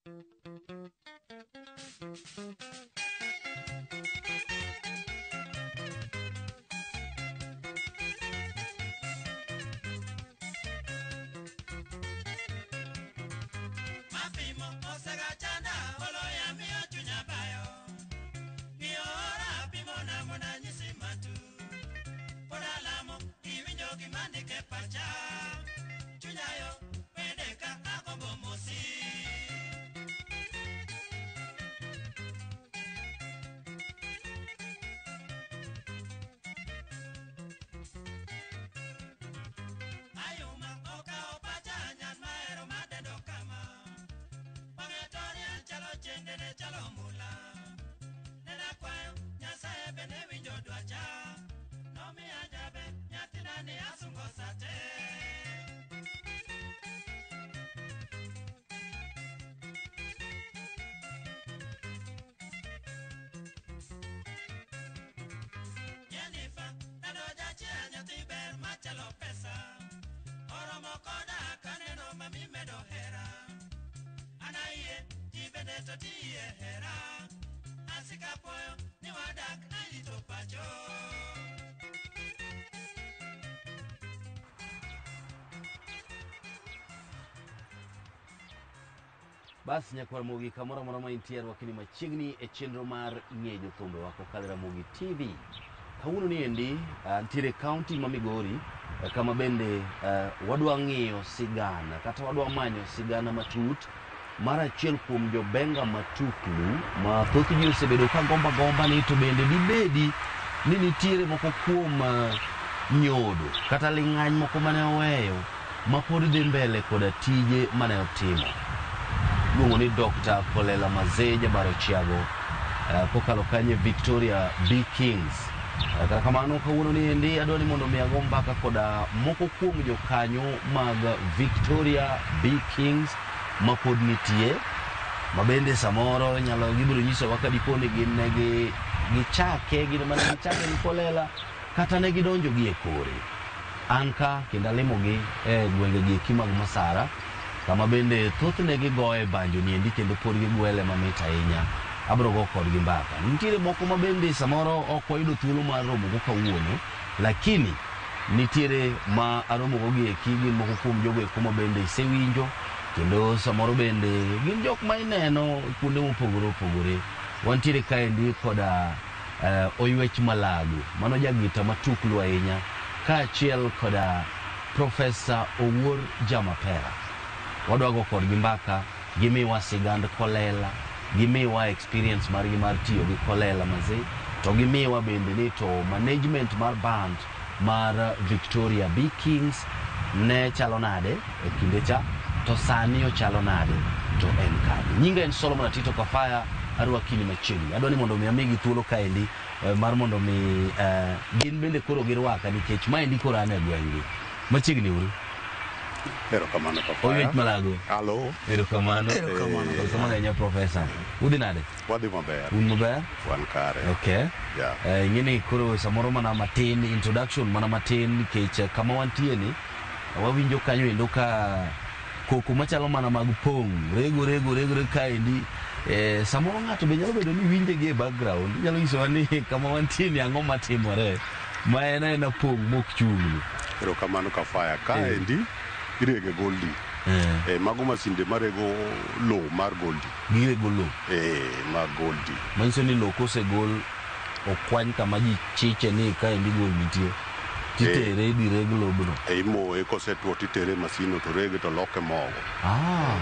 Mapimo osegachanda oloya miyo chunya bayo. Miora pimona mondo anyisi matut. Pod alamo iwinjo gima ndike pacha. Chunya yo bende ka agombo mosi. Ayuma okawo pacha nyan mahero madendo kama. Wang'e to rian chalo chieng' dende chalo mula. Nene akwayo Nyasaye bende winjo dwacha. Nomiya jaber nyathina ni asungo sate. Jennifer, nano jachia nyathi ber machalo pesa. Oromo koda kaneno mami medo hera. An ayie, ji bende to tiye hera. Asika poyo ni wadak arito pacho. Bas nyakwar Ramogi kamoro amora ma intie rwakni machiegni e chenro mar ng'e jothumbewa kokalo e Ramogi TV. Kawuono ni endi ntiere kaunti ma Migori kama bende wadwa ng'iyo sigana kata wadwa manyo sigana matut mar achiel kuom jobenga matuklu ma thoth ji osebedo ka gomba gomba ni to bende dibedi ni nitiere moko kuom nyodo kata ling'any moko mane oweyo ma pod dhi mbele koda tije mane otimo. Iluongo ni Dr. Kolela Mazee Jabaro Chiago kokalo kanyo e Victoria B Kings. Kata kamano kawuono ni endi adwa ni mondo mi ago mbaka koda moko kuom jokanyo mag Victoria B Kings ma pod nitie ma bende samoro nyalo gibiro nyisowa ka dipo ni gin ne gi gichake gin mane gichake gi Kolela kata ne gidonjo gi e kore. An ka kendo alimogi e gwenge gi eki mag Masara kama bende thothne gigoye banjo niendi kendo pod gigwele mamit ahinya. Abro go kodgi mbaka. Nitiere moko ma bende samoro ok wayudo thuolo mar romogo kawuono, lakini nitiere ma aromogo gi eki gin moko kuom jogo eko ma bende isewinjo kendo samoro bende gin jok ma ineno kuonde mopogore opogore. Wantiere kaendi koda Oywech Malago, mano jagita matuklu ahinya, kaachiel koda Profesa Owuor Jamapera. Wadwa go kodgi mbaka, gimiwa sigand Kolela, gimiwa experience margi mar tiyo gi Kolela Mazee, to gimiwa bende ni to management mar band mar Victoria B Kings ne chalo nade e kinde cha, to sani ochalo nade, to en kanye. Nyinga en Solomon Atito Kafaya, arwakini machiegni. Adwa ni mondo mi amigi thuolo kaendi mar mondo mi gin bende koro girwaka nikech maendi koro an e gweng'gi. Machiegni uru. Erokamano Kafaya. Oywech Malago. Halo. Erokamano. Erokamano. Erokamano ahinya Profesa. Udhi nade? Wadhi maber. Un maber? Wan kare. Okay. Yeah. Ing'e ni koro samoro mana matin introduction mana matin nikech kama wantie ni wawinjo kanyo endo ka koko machalo mana mag pong' rego rego rego rego kaendi samoro ng'ato be nyalo bedo ni winje gi e background inyalo nyisowa ni kama wantie ni ang'o matimore ma en aena pong' mok chung'ni. Erokamano Kafaya. Kaendi irege goldi. Mago masinde marego lowo mar goldi. Girego lowo. Mag goldi. Manyiso ni lowo kosegol okwany kama ji chiche ni kaendi gold nitie titere idhi reg lobno. Imoye kosetwo titere e masino to rege to loke mogo. Ah.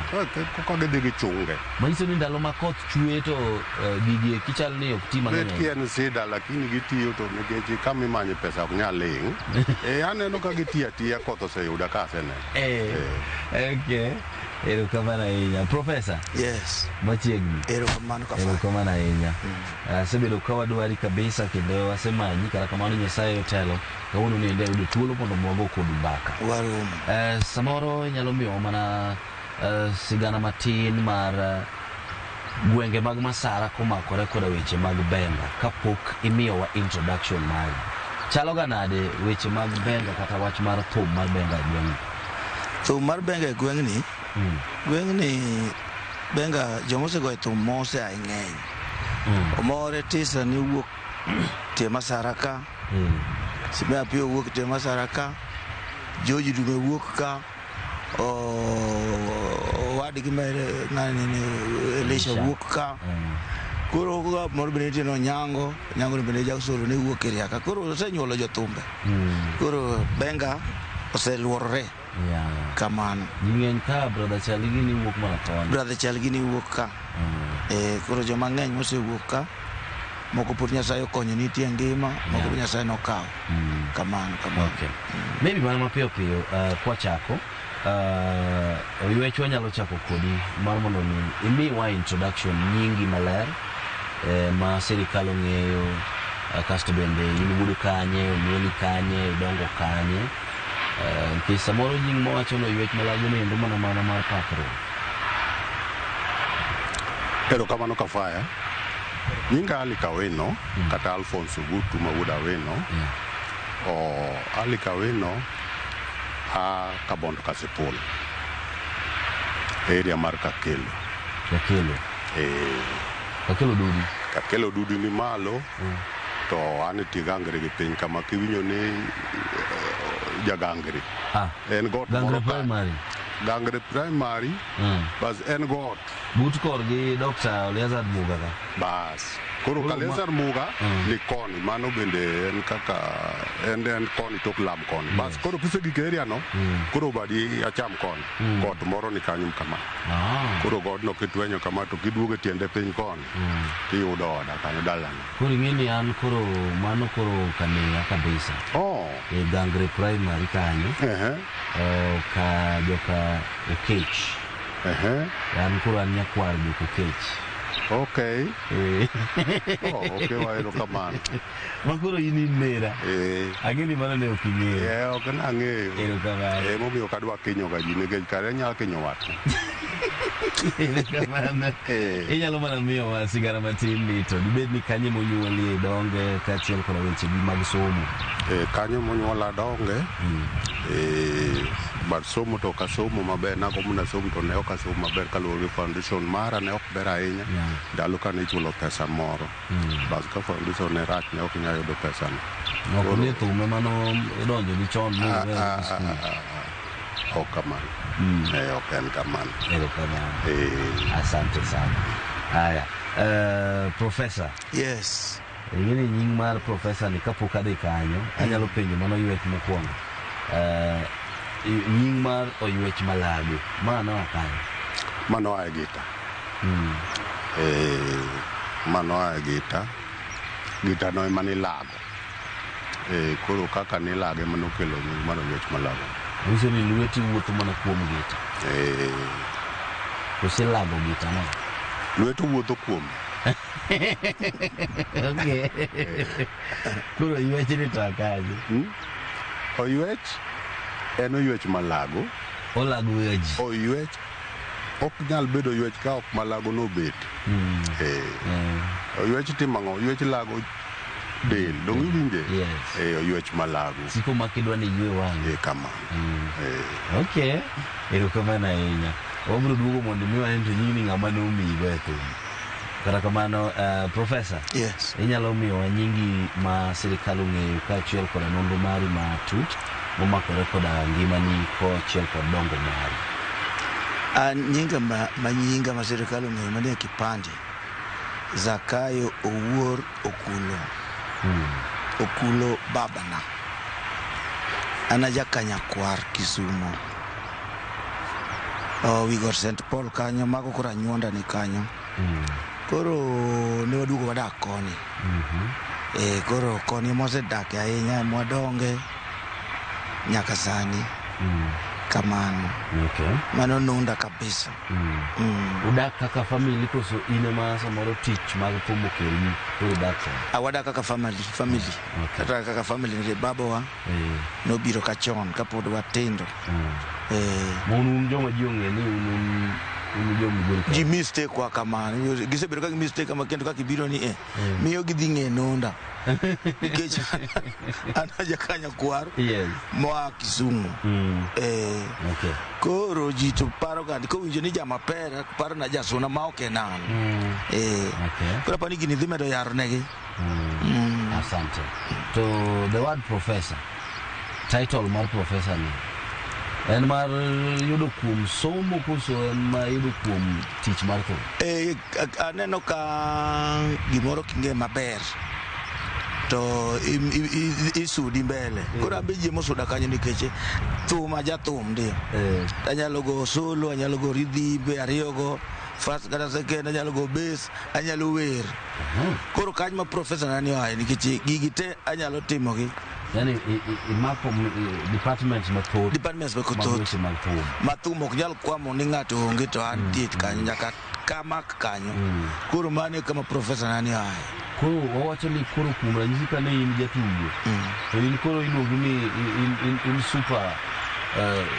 Koka gidhi gichunge. Manyiso ni ndalo ma koth chwe to gigi eki chal ni ok ti Bet mang'eny. ki en sida lakini gitiyo to nikech kama imanye pesa ok nyal ling'. Aneno ka gitiyo atiya koth oseyuda ka aseneno. Okay. Erokamano ahinya. Profesa. Yes. Machiegni. Erokamano Kafaya. Erokamano ahinya. Asebedo ka wadwari kabisa kendo asemanyi kata kamano Nyasaye otelo. Kawuono ni endi ayudo thuolo mondo wago kodu mbaka. Waromo. Samoro inyalo miyowa mana sigana matin mar gwenge mag Masara komakore koda weche mag benga kapok imiyowa introduction mari. Chalo ga nade weche mag benga kata wach mar thum mar benga e gweng'ni? Thum mar benga e gweng'ni, gweng'ni Benga joma osegoyo thum mose ai ng'eny. Omore tisa ni wuok tie Masara ka. Simea Piyo wuok tie Masara ka. George Dume wuok ka. Owadgi mere ng'ani ni Elisha wuok ka. Koro moro bende nitie no Nyango, Nyango ni bende Jackson ne wuok Kiriaka. Koro osenyuolo jothumbe. Koro Benga oseluorore kamano. Ji ng'eny ka brother Chaligi ni wuok mana koni. Brother Chaligi ni wuok ka. Koro joma ng'eny mosewuok ka moko pod Nyasaye okonyo nitie ngima, moko pod Nyasaye nokawo. Kamano kamano. Okay. Maybe mana mapiyo piyo kwachako Oywech wanyalo chako kodi mar mondo mi imiwa introduction nyingi maler ma sirikal ong'eyo kasto bende in wuod kanye, onyuoli kanye, idongo kanye. Nikech samoro nying mawacho no Oywech Malago ni endo mana mana mar pakruok. Erokamano Kafaya. Nyinga Ali Kawino kata Alphonse Ogutu ma wuod Awino. O Ali Kawino a Kabondo Kasipul. Area mar Kakelo. Kakelo. Kakelo Dudu. Kakelo Dudu ni malo. To an e tie Gangre gi piny kama kiwinjo ni Jagangre. En got Gangre moro ka. Primary. Gangre Primary. Bas en got. But korgi Dr. Eleazar Muga ka. Bas. Koro Eleazar Muga ni koni, mano bende en kaka en koni tok lam koni. Bas koro kisegik e area no, koro badi acham koni. Got moro ni kanyo kama. Koro godno kitwenyo kama to kiduogo e tiende piny koni, tiyudo oda kanyo dalano. Koro ing'e ni an koro mano koro kaneya kabisa. E Gangre Primary kanyo. Ka joka Okech. An koro an nyakwar joka Okech. Okay. Oh, okay, waerokamano. Ma koro in in nera. Ang'e ni mano ne ok ing'eyo. Ok nang'eyo. Erokamano. Momiyo ok adwa kinyo ga ji nikech kare anyalo kinyo watne. Erokamano. Inyalo mana miyowa sigana matin ni to dibed ni kanye monyuolie donge kaachiel koda weche gi mag somo. Kanyo monyuola donge. But somo to ok asomo maber, nagombo nasom to ne ok asomo maber kaluwore gi foundation mara ne ok ber ahinya. Ndalo kane ichulo pesa moro. Bas ka foundation ne rach ne ok inyal yudo pesa no. Ok ni thum ema nodonjo ni chon ni iweyo skul. Ok kamano. Ok en kamano. Erokamano. Asante sana. Haya, Professor. Yes. Ing'e ni nying mar professor ni kapok adhi kanyo, anyalo penjo mano ywech mokwongo. Nying mar Oywech Malago, ma noa kanye? Mano oa e gita. Mano oa e gita. Gita no ema nilago. Koro kaka nilage ema nokelo nying mar Oywech Malago. Nyiso ni lweti wuotho mana kuom gita. Kose lago gita no? Lweti wuotho kuome. Okay. Koro ywech ni to kanye? Oywech en oywech malago. Olago ji. Oywech ok nyal bedo oywech ka ok malago nobet. Oywech timo ang'o? Oywech lago del. Dong' iwinje? Yes. Oywech malago. Siko ma kidwa ni ywe wang'i. Kamano. Okay. Erokamano ahinya. Wabiro duogo mondo mi wane to nying ni ng'ama nomiyigo e thum. Kata kamano, Professor. Yes. Inyalo miyowa nyingi ma sirikal ong'eyo kaachiel koda nonro mari matut momakore koda ngimani kaachiel kod dongo mari. An nyinga ma nyinga ma sirikal ong'eyo manie kipande Zakayo Owuor Okulo. Okulo babana. An a jakanyakwar Kisumo. Wi got St. Paul kanyo, mago koro anyuonda ni kanyo. Koro ne waduogo wadak koni. Koro koni mwasedake ahinya, mwadonge nyaka sani. Kamano. Okay. Mano nunda kabisa. Udak kaka family koso in ema samoro tich mag thum okelni koro idak kode? Wadak kaka family. Okay. Kata kaka family nitie babawa nobiro ka chon kapod watindo. Ma un joma ji ong'e ni un jo Migori ka. Ji mistake kwa kamano. Gisebedo ka gi mistake kama kendo kaka ibiro ni e. Miyo gidhi ng'e nonda. Nikech an ajakanya kwar Yes. moa Kisumu. Eh, Okay. koro ji to paro ga kowinjo ni jamapera paro na jasuna ma ok en an. Eh. Okay. Koro apani gini dhi medo yaro negi. Asante. To the word professor, title mar professor ni en mar yudo kuom somo koso en mar yudo kuom tich mar thum? Eh, aneno ka gimoro king'e maber to isudi mbele. Koro an be ji mosuda kanyo nikech thum ajathum ndi. Anyalo go solo, anyalo go rhythm ariyogo, first kata second, anyalo go bass, anyalo wer. Koro kanyo ma professor nani oaye nikech gigi te anyalo timogi. Yani imako departments mathoth Departments mag mathoth. weche mag thum. Ma thum ok nyal kwamo ni ng'ato onge to an thieth kanyo nyaka kamak kanyo. Koro mano e kama professor nani oaye. Koro wawacho ni koro kuom ranyisi ka ne in jatugo to in koro iluongi ni in super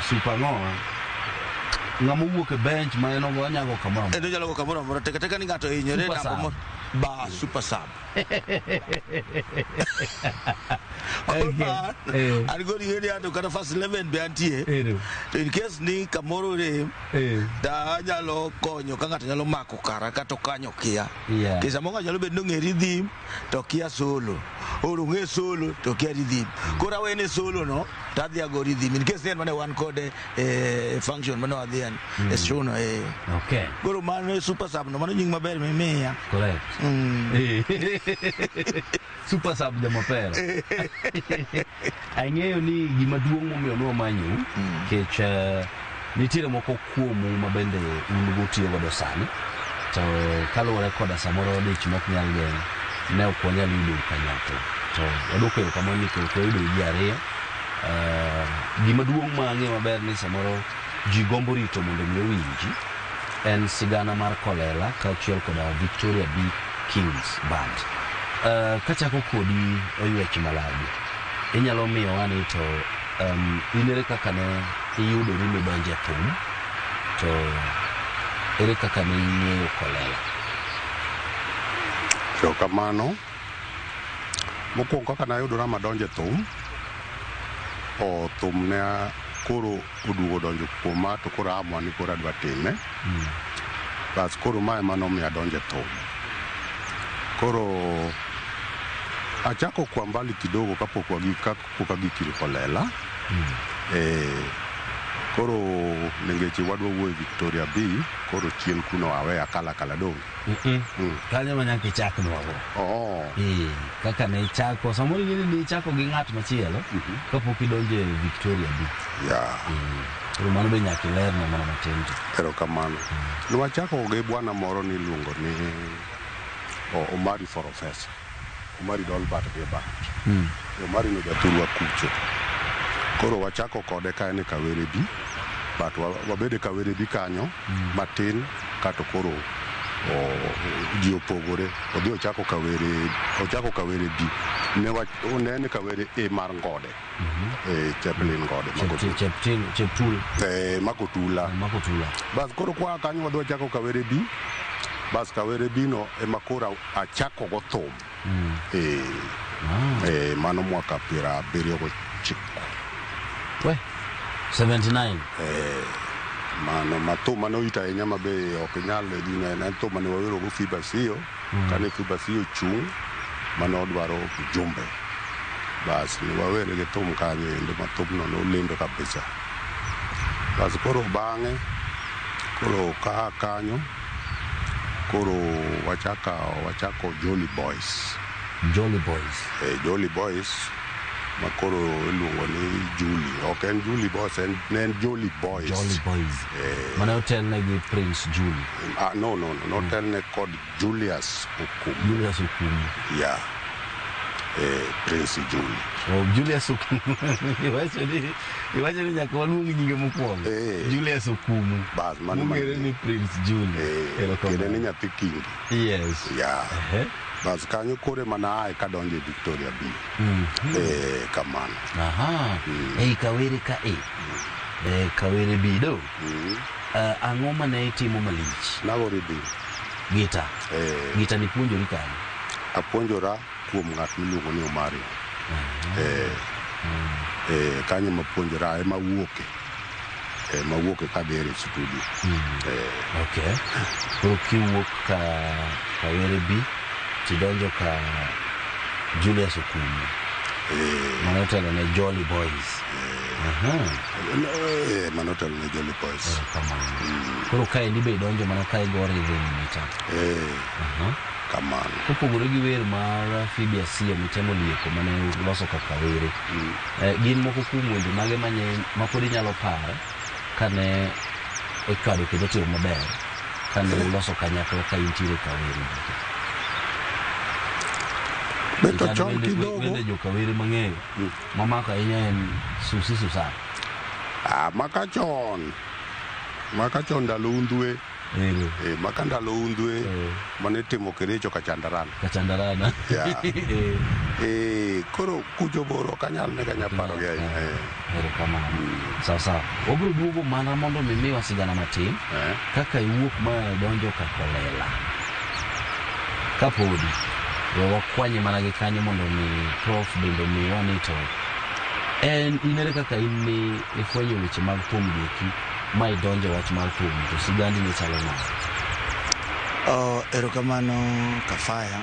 super ang'owa ng'ama owuok e bench ma en ogo onyago kamoro amora. En onyalo go kamoro amora tek ateka ni ng'ato ohinyore Super namba sub. moro. Ba super sub. Okay. An koro ing'e ni anto kata first 11 be antie. Ero. To in case ni kamoro rem ta anyalo konyo ka ng'ato nyalo mako kara kata okanyo kia. Yeah. Nikech samoro ng'ato nyalo bedo ni ong'e rhythm to kia solo. Or ong'e solo to kia rhythm. Koro awene solo no to adhi ago rhythm. In case ni en mane wan kode e function mane wadhiye e show no. Okay. Koro mano e super sub no, mano nying maber mimiya. Correct. Super sub jamapera. Ang'eyo ni gima duong' momiyo nwamanyou nikech nitiere moko kuomu ma bende un go utiyo godo sani to kaluwore koda samoro dich mok nyal geng'o ne ok wanyal yudo kanyakla to waduoko erokamano nikech wayudo ji ariyo. Gima duong' ma ang'eyo maber ni samoro ji gombo rito mondo mi owinji en sigana mar Kolela kaachiel koda Victoria B Kings Band. Kachako kodi Oywech Malabi, inyalo miyowa ni to in ere kaka ne iyudori midonjo e thum to ere kaka ne ing'eyo Kolela? Erokamano. Mokwongo kaka nayudora madonjo e thum, o thum ne koro oduogo donjo kuoma to koro aamua ni koro adwa time. Bas koro mae ema nomiyo adonjo e thum. Koro achako kwa mbali kidogo kapok wagik kapok agik ir Kolela. Koro ningeche wadwa wuoyo e Victoria B, koro chien kuno awe akala akala dong'. Kanyo ma nyaka ichak nwago. Oh. Kaka ne ichako, samoro ing'e ni ichako gi ng'at machielo kapok idonjo e Victoria B. Yeah. Koro mano be nyaka ilerna mana matin to. Erokamano. Nwachako gi bwana moro niluongo ni Omari Forofesa. Omari Dolbert Gilbert. Omari no jathurwa kucho. Koro wachako kode ka en e Kawere B, but wabedo e Kawere B kanyo matin kato koro ji opogore. Odhi ochako Kawere, ochako Kawere B. Ne ne en e Kawere A mar Ngode. Chaplain Ngode. Cheptul. Makotula. Makotula. Bas koro kwa kanyo wadhi wachako Kawere B. Bas Kawere B no ema koro achako go thum. Mano mwaka 79. We, 79. Mano ma thum mane oito ahinya ma be ok inyal gino en thum mane wawero go Fiba Sio. Kane Fiba Sio chung' mane odwaro ujumbe. Bas ne wawere gi thum kanyo endo ma thumno nolendo kabisa. Bas koro bang'e koro ka kanyo koro wachako Jolly Boys. Jolly Boys. Jolly Boys ma koro iluongo ni Julie. Ok en Julie Boys, ne en Jolly Boys. Jolly Boys. Mane otelne gi Prince Julie. No, no, no, notelne kod Julius Okumu. Julius Okumu. Yeah. Prince Julie. Oh, Julius Okumu. Iwacho ni nyaka waluong nyinge mokwongo. Julius Okumu. Bas, mano Mong'ere ni Prince Julie. Kendo ni nyathi kingi. Yes. Yeah. Bas kanyo kore mana ae kadonjo e Victoria B. Kamano. Aha. Ei Kawere ka E. Kawere B do. Ang'o mane itimo malich? Nago rhythm. Gita. Eh, Gita ni puonjori kanye? Apuonjora kuom ng'at miluongo ni Omari. Eh, eh, kanyo mapuonjora ema wuoke. Eh, mawuoke kadhi e studio. Eh, Okay. Koro kiwuok ka Kawere B tidonjo ka Julius Okumu. Eh, Mane otelo ne Jolly Boys. Aha. Eh, mano otelo ne Jolly Boys. Kamano. Koro kaendi be idonjo mana ka igo rhythm gita. Eh, Aha. Kamano. Kopogore gi wer mar Phoebe Asiyo mitemo lieko mane uloso kaka were. Eh, gin moko kuom wende mage manye ma pod inyalo paro kane ochwado kendo otimo maber kane uloso kanyakla ka intiere Kawere. Beto Nikech chon wende- kidogo. Wende jokawere mang'eyo mamako ahinya en Susi Susan. Ah, maka chon. Maka chon ndalo undhwe. Ero. Eh, maka ndalo undhwe Eh. mane itimo Kericho Kachandarana. Kachandarana. Yeah. Eh. Eh, koro kucho bor ok anyal ne kanya paro gi ahinya. Eh, Erokamano. Sawa sawa. Wabiro duogo mana mondo mi miwa sigana matin eh. kaka iwuok ma idonjo ka Kolela. Kapodi we wakwanye mana gi kanyo mondo mi prof bende omiwa ni to en in ere kaka in ni ifwenyo weche mag thum gieki ma idonjo e wach mar thum to sigandi ne chalo nade? Oh, erokamano Kafaya.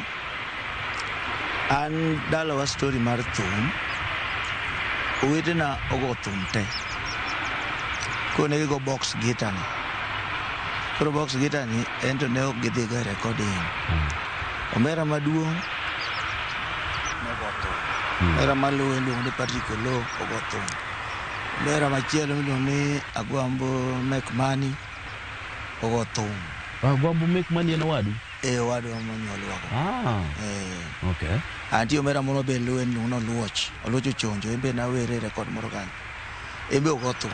An dalawa story mar thum, owetena ogo thum te. Koro ne gigo box guitar ni. Koro box guitar ni en to ne ok gidhi go e recording. Omera maduong' nogo thum. Omera maluwe iluongo ni Patrick Oloo ogo thum. Omera machielo miluongo ni Agwambo Mekmani ogo thum. Agwambo Mekmani en owadu? E owadwa monyuolwago. Ah, Eh. okay. Antie omera moro be luwe niluongo ni Oluoch. Oluoch Ochonjo, en be nawere e record moro kanyo. En be ogo thum.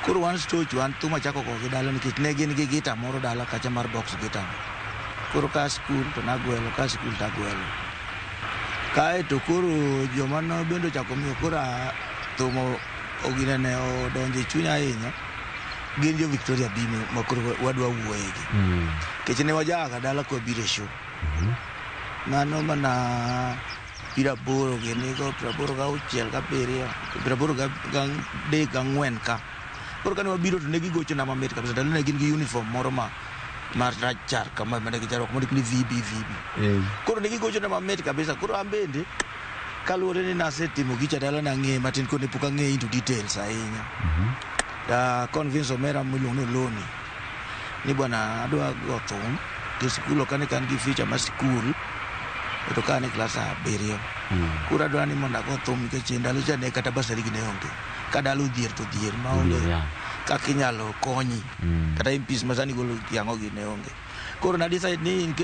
Koro wan stoch wan thum achako go gi dala nikech ne gin gi gita moro dala kacha mar box gita no. Koro ka skul to nagwelo, ka skul to agwelo. Kae to koro joma no bende ochako miyo koro thum oginene odonjo e chunya ahinya gin jo Victoria B ma koro wadwa wuoye gi. Nikech ne wajaga dala kwabiro e show. Mano mana 80 gini go 86, 7, 83 4 ka. Koro kane wabiro to ne gigochona mamit kabisa. Ndalo ne gin gi uniform moro ma mar rachar kama mane gicharwako mondik ni VB VB. Koro ne gigochona mamit kabisa. Koro an bende kaluwore ni nasetimo gicha dala nang'e matin koro ne pok ang'e into details ahinya. Da convince omera miluongo ni Oloni ni bwana adwa go thum to sikul ok ane ka an gi future mar sikul to ka an e klas 7. Koro adwa ni mondo ago thum nikech ndalo cha ne kata basari gi ne onge. Ka dala odhier to odhier maonge Odhier, yeah. kaka inyalo konyi. Kata MPs ma sani golo yang'o gi ne onge. Koro na decide ni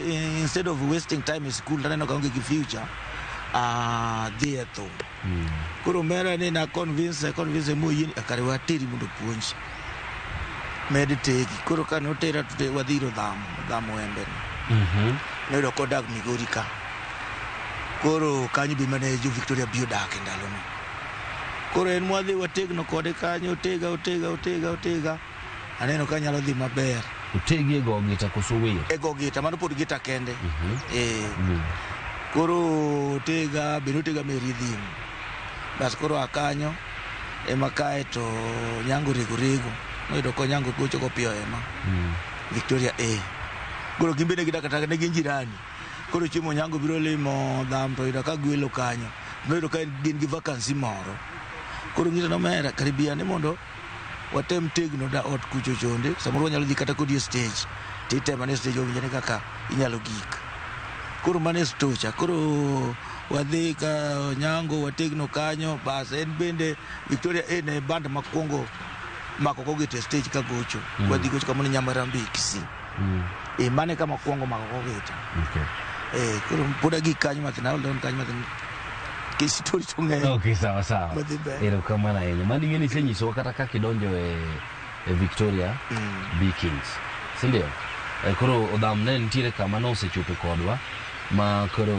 instead of wasting time e school taneno ka onge gi future, adhi e thum. Koro omera ni na convince convince moyie ni kare wateri mondo opuonji. Med tegi. Koro ka notera to wadhi ir Odhamo, Odhamo Wembe ni. Noyudo kodak Migori ka. Koro kanyo be mane jo Victoria B odak e ndalono. Koro en mwadhi wategno kode kanyo, otega, otega, otega, otega. Aneno ka nyalo dhi maber. Otegi e go gita koso wer? E go gita, mano pod gita kende. Eh. Koro otega, bende otega me rhythm. Bas koro a kanyo, ema kae to Nyango rego rego. Noyudo ko Nyango gocho go piyo ema. Victoria A. Koro gin bende gidak kata ne gin jirani. Koro chiemo Nyango biro limo dham to yudo ka gwelo kanyo. Noyudo ka gin gi vacancy moro. Koro ng'iso nomera karibia ni mondo watem tegno da ot kucho chonde. Samoro wanyalo dhi kata kodi e stage. Titemo ne stage owinjore kaka inyalo gik. Koro mano e stocha. Koro wadhi ka Nyango wategno kanyo. Bas en bende Victoria A ne band makwongo mako kogit e stage ka gocho. Wadhi gocho kamoro Nyamarambe Kisii. E mane kama kwongo mako kogita. Okay. Eh, koro pod agik kanyo mathin, hold on kanyo mathin. Nikech story to ng'eny. Okay, sawa sawa. Madhi mbele. Erokamano ahinya. Mano ing'e ni isenyisowa kata kaka idonjo e Victoria B Kings. Si ndio? Eh, koro Odham ne nitiere kama nosechopo kodwa ma koro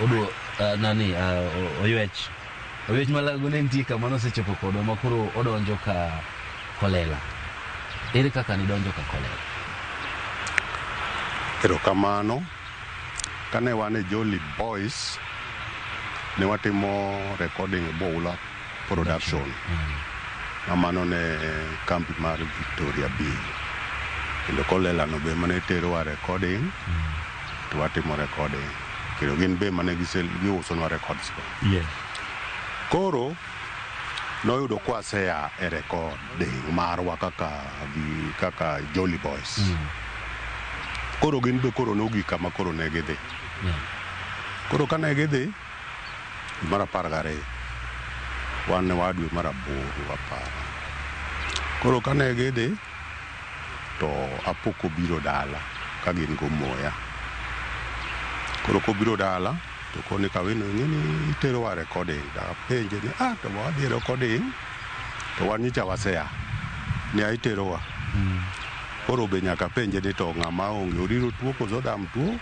odwa nani Oywech. Oywech Malago ne nitie kama nosechopo kodwa ma koro odonjo ka Kolela. Ere kaka nidonjo ka Kolela? Erokamano. Kane wan e Jolly Boys, ne watimo recording e Boula Production. Ma mano ne kambi mar Victoria B. Kendo Kolela no be mane terowa recording, to watimo recording. Kendo gin be mane giusonwa records go. Yes. Koro noyudo kwasea e recording marwa kaka Jolly Boys. Koro gin be koro nogik kama koro ne gidhi. Koro kane gidhi mar 12, wan ne waa dwe mar 8 aparo. Koro kane gidhi to apoko biro dala ka gin go Moya. Koro kobiro dala to koni Kawino ing'e ni iterowa recording. To apenje ni to wadhi e recording to wan nyocha wasea. Ni iterowa. Koro be nyaka penje ni to ng'ama onge oriro tuo koso odam tuo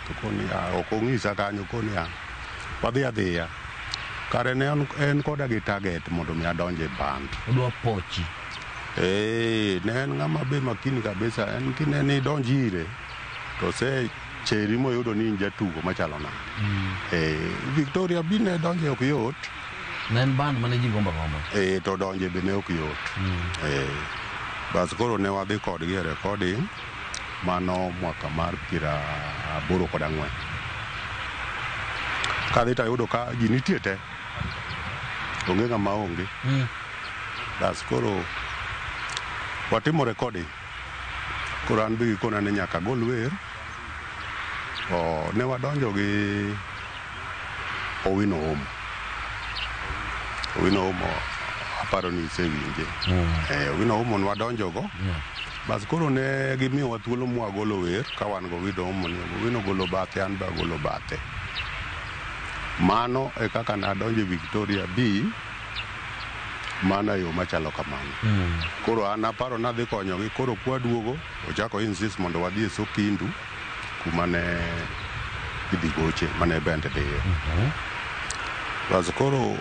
to koni ok ong'isa kanyo koni wadhi adhiya. Kare ne en koda gi target mondo mi adonj e band. Odwa pochi. Ne en ng'ama be makini kabisa, en kinene idonj ire to se cheri moyudo ni in jatugo machalo nade. Victoria B ne donje ok yot. Ne en band mane ji gombo agomba. To donje be ne ok yot. Bas koro ne wadhi kodgi e recording mano mwaka mar 84. Kadhi tayudo ka ji nitie te. Onge ng'ama onge. Bas koro watimo recording. Koro an be gikona ni nyaka agol wer. Ne wadonjo gi Owino Omo. Owino Omo aparo ni isewinje. Owino Omo ne wadonjo go. Bas koro ne gimiyowa thuolo mwagolo wer ka wan go Owino Omo ni Owino golo bathe an be agolo bathe. Mano e kaka nadonjo e Victoria B mana yo machalo kamano. Koro an aparo nadhi konyogi, koro kwaduogo ochako insist mondo wadhi e Sokindu kuma ne idhi goche mane bend dhiye. Bas koro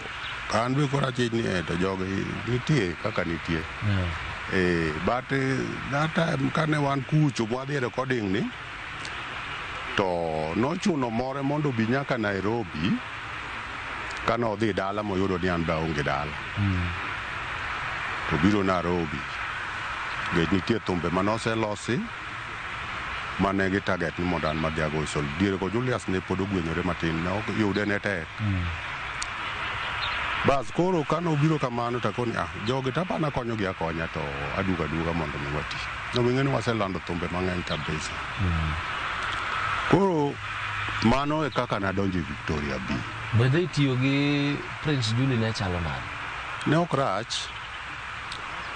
an be koro achich ni to jogi nitie kaka nitie. But that time kane wan kucho mwadhi e recording ni to nochuno more mondo obi nyaka Nairobi kane odhi dala moyudo ni an be aonge dala. To biro Nairobi. Nikech nitie thumbe manoselosi mane gi target ni mondo an madhi ago sol. Diere ko Julius ne pod ogwenyore matin, ne ok yude ne tek. Bas koro kane obiro kamano to akoni jogi to apana konyogi akonya to aduogo aduoga mondo mi wati. Nowing'e ni waselando thumbe mang'eny kabisa. Koro mano e kaka nadonjo e Victoria B. Bende tiyo gi Prince Julie ne chalo nade? Ne ok rach.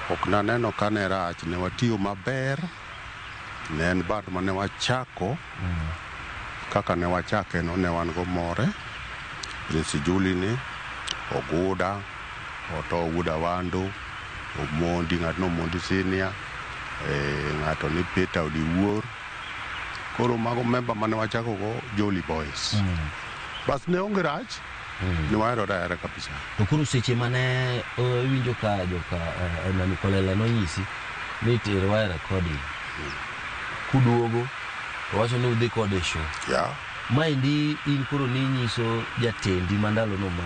Ok naneno ka ne rach, ne watiyo maber. Ne en band mane wachako. Kaka ne wachake no ne wan go more. Prince Julie ni, Oguda, Oto Wuda Wando, Omondi, ng'ato no Omondi Senior, ng'ato ni Peter Odiwuor. Koro mago member mane wachako go Jolly Boys. Bas ne onge rach, ne waherore ahera kabisa. To koro seche mane iwinjo ka joka nani Kolela nonyisi ni terwa e recording. Kuduogo to wacho ni udhi kode e show. Maendi in koro ninyiso jatendi ma ndalono ma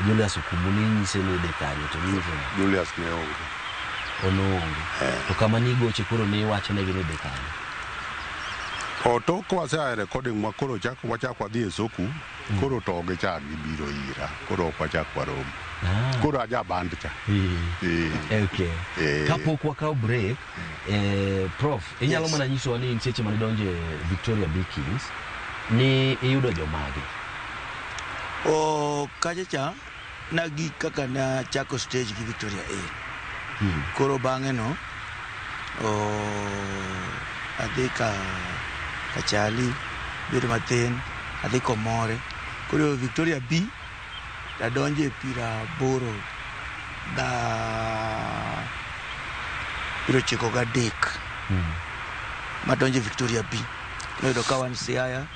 Julius Okumu ninyise ni idhi kanye to ninyise ni Julius ne onge. Onoonge. To kama nigoche koro niwachonegi ni idhi kanye. Tok wasea e recording ma koro wachak wadhi e Soku, koro to gichak gibiro ira, koro ok wachak waromo. Koro aja band cha. Okay. Kapok wakawo break, Prof, inyalo mana nyisowa ni seche mane idonje Victoria B Kings, ni iyudo jomage? Kacha cha, nagik kaka nachako stage gi Victoria A. Koro bang'e no, adhi ka Kachali, bedo mathin, adhi Komore. Koro Victoria B, adonje 93. Madonje Victoria B. Noyudo ka wan Siaya,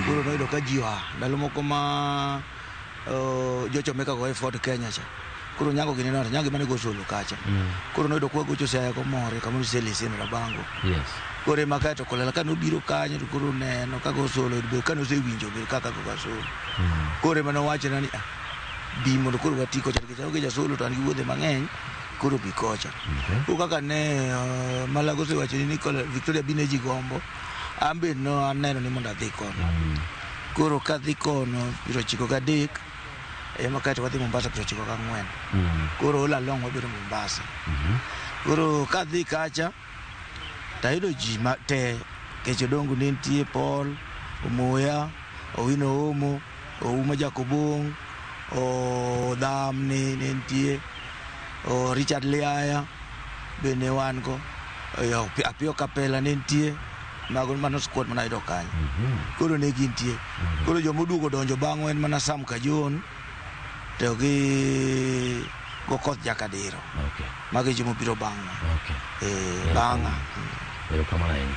koro noyudo ka ji oa. Ndalo moko ma jochomeka go e Ford Kenya cha. Koro Nyango gini no Nyango mane go solo kacha. Koro noyudo kwa gocho Siaya komore kamoro Seleseno Rabango. Yes. Koro ema kaeto Kolela kane obiro kanyo to koro neno kaka osolo be kane osewinjo be kaka goga solo. Koro ema nowachona ni ah, bi mondo koro wati kocha nikech aonge jasolo to an gi wuodhe mang'eny koro bi kocha. Okay. Koro kaka ne Malago osewacho ni Victoria bi ne ji gombo, an be no aneno ni mondo adhi kono. Koro kadhi kono 93 ema kaeto wadhi Mombasa 94. Koro all along wabedo Mombasa. Koro kadhi kacha tayudo ji ma te kech Odongo ne nitie, Paul Omoya, Owino Omo, Ouma Jakobong, Odhamni ne nitie, o Richard Liaya be ne wan go, Apiyo Kapela ne nitie, mago mano squad manayudo kanyo. Koro ne gintie. Koro jomoduogo donjo bang'wa en mana Sam Kajon to gi Gokoth Jakadiro. Okay. Mago e jomobiro bang'wa. Okay. Bang'a. Erokamano ahinya.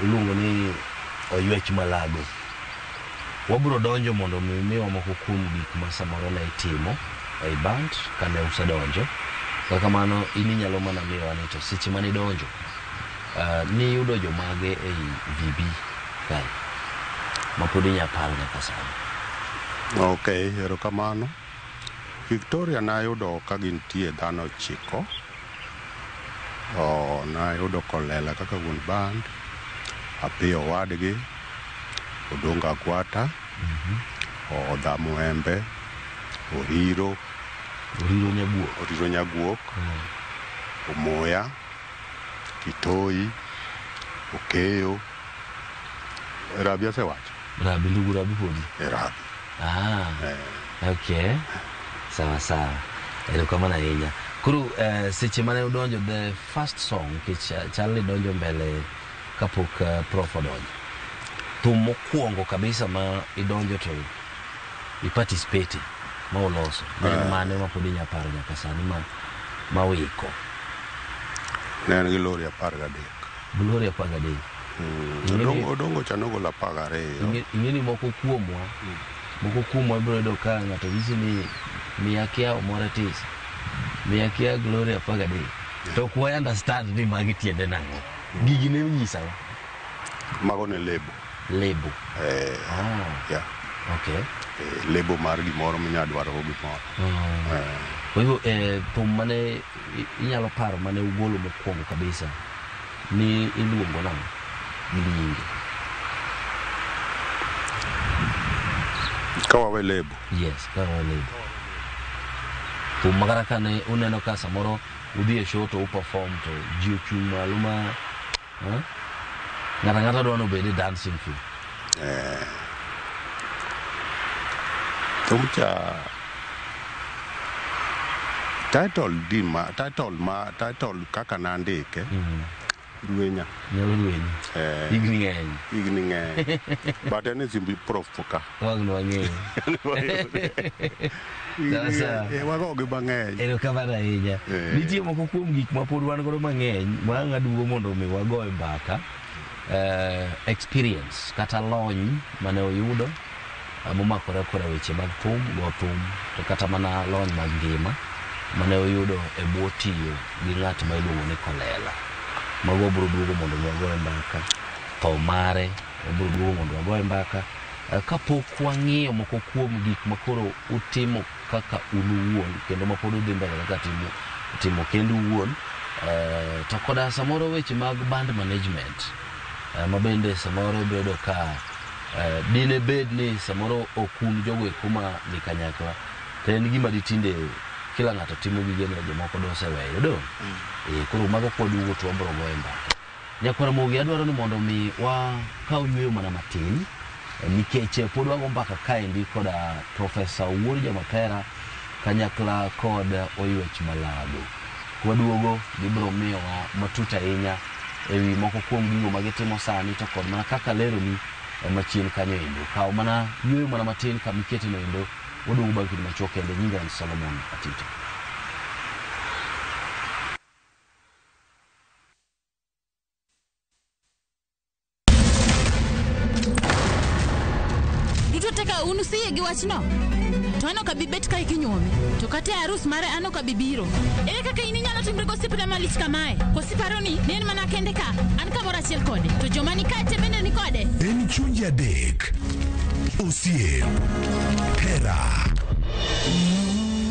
Iluongo ni Oywech Malago. Wabiro donjo mondo mi miwa moko kuom gik ma samoro ne itimo ei band kane usedonjo. Kata kamano in inyalo mana miyowa ni to seche mane idonjo niyudo jomage ei VB kae ma pod inyalo paro nyaka sani. Ok, erokamano. Victoria nayudo ka gintie dhano 9. Nayudo Kolela kaka wuon band, Apiyo owadgi, Odongo Agwata, Odhamo Embe, Oriro, Oriro Nyaguok, Oriro Nyaguok, Omoya, Kitoi, Okeyo, Rabi asewacho. Rabi ndugu Rabi podi. Rabi. Okay. Sawa sawa. Erokamano ahinya. Koro seche mane udonjo the first song nikech chal ni donjo mbele kapok prof odonjo. Thum mokwongo kabisa ma idonjo to i participate ma uloso. Ne en mane ma pod inyalo paro nyaka sani ma wiko. Ne en Glory 13. Glory 13. Odongo cha nogolo 12. Ing'e ni moko kuomwa ibiro yudo ka ng'ato nyisi ni miya kia omore tis, miya kia Glory 13. To ok wa understand ni magi tiende nang'o. Gigi ne nyisawa. Mago ne lebo. Lebo. Yeah. Okay. Lebo mar gimoro minya dwaro go gimoro. Kwa hivyo thum mane inyalo paro mane ugolo mokwongo kabisa ni iluongo nang'o gi nyinge? Ka wawe lebo. Yes, ka wawe lebo. Thum ma kata kane uneno ka samoro udhi e show to uperform to ji ochung' malo ma ng'ato ang'ata dwa ni obed e dancing floor. Thum cha title di ma title ma title kaka nandike Rwenya. Nyalo rwenyi. Higni ng'eny. Higni ng'eny. But en e simbi prof ka. Wang' wang'eyo. Sasa. Wagogi mang'eny. Erokamano ahinya. Nitie moko kuom gik ma pod wan godo mang'eny ma ang' aduogo mondo mi wago e mbaka. Experience kata lony mane oyudo momakore koda weche mag thum, go thum to kata mana lony mag ngima mane oyudo e bwo tiyo gi ng'at ma iluongo ni Kolela. Mago wabiro duogo mondo mi wago e mbaka. Tho mare wabiro duogo mondo wago e mbaka. Kapok wang'iyo moko kuom gik ma koro utimo kaka un uwuon kendo ma pod udhi mbele kaka timo kendu uwuon, to koda samoro weche mag band management ma bende samoro ibiro yudo ka dine bed ni samoro ok un jogo eko ma ni kanyakla to en gima ditinde kila ng'ato timo gigene jomoko doseweyo do. Koro mago kwaduogo to wabiro goyo mbaka. Nyakwar Ramogi adwaro ni mondo mi wakaw yueyo mana matin nikech pod wago mbaka kaendi koda Profesa Owuor Jamapera kanyakla kod Oywech Malago. Kwaduogo gibiro miyowa matut ahinya ewi moko kuom gigo ma gitimo sani to kod mana kaka leroni machien kanyo endo. Kaw mana yueyo mana matin kama iketeno endo, waduogo bang' kinde machuok kende. Nyinga en Solomon Atito. Duto te ka un Un useyie gi wachno? To an ok abi bet kae kinyuome. To kata e arus mare an ok abi biro. Ere kaka in inyalo timri gosiepna malich kamae? Koso iparo ni ne en mana kende ka? An kamoro achiel kode. To joma ni kae te bende ni kode? En chunje adek, osiep, hera,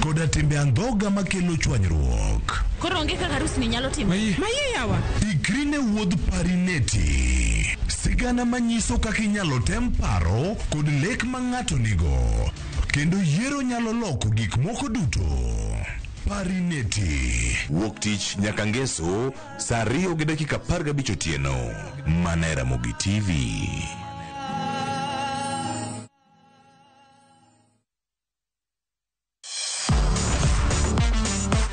koda timbe andhoga makelo chwanyruok. Koro onge kaka arusni nyalo timore. Mayie yawa. Ikri ne wuodh Parineti, sigana manyiso kaka inyalo tem paro kod lek ma ng'ato nigo, kendo yiero nyalo loko gik moko duto. Parineti. Wuok tich nyaka ngeso saa 2:15 otieno. Mana e Ramogi TV.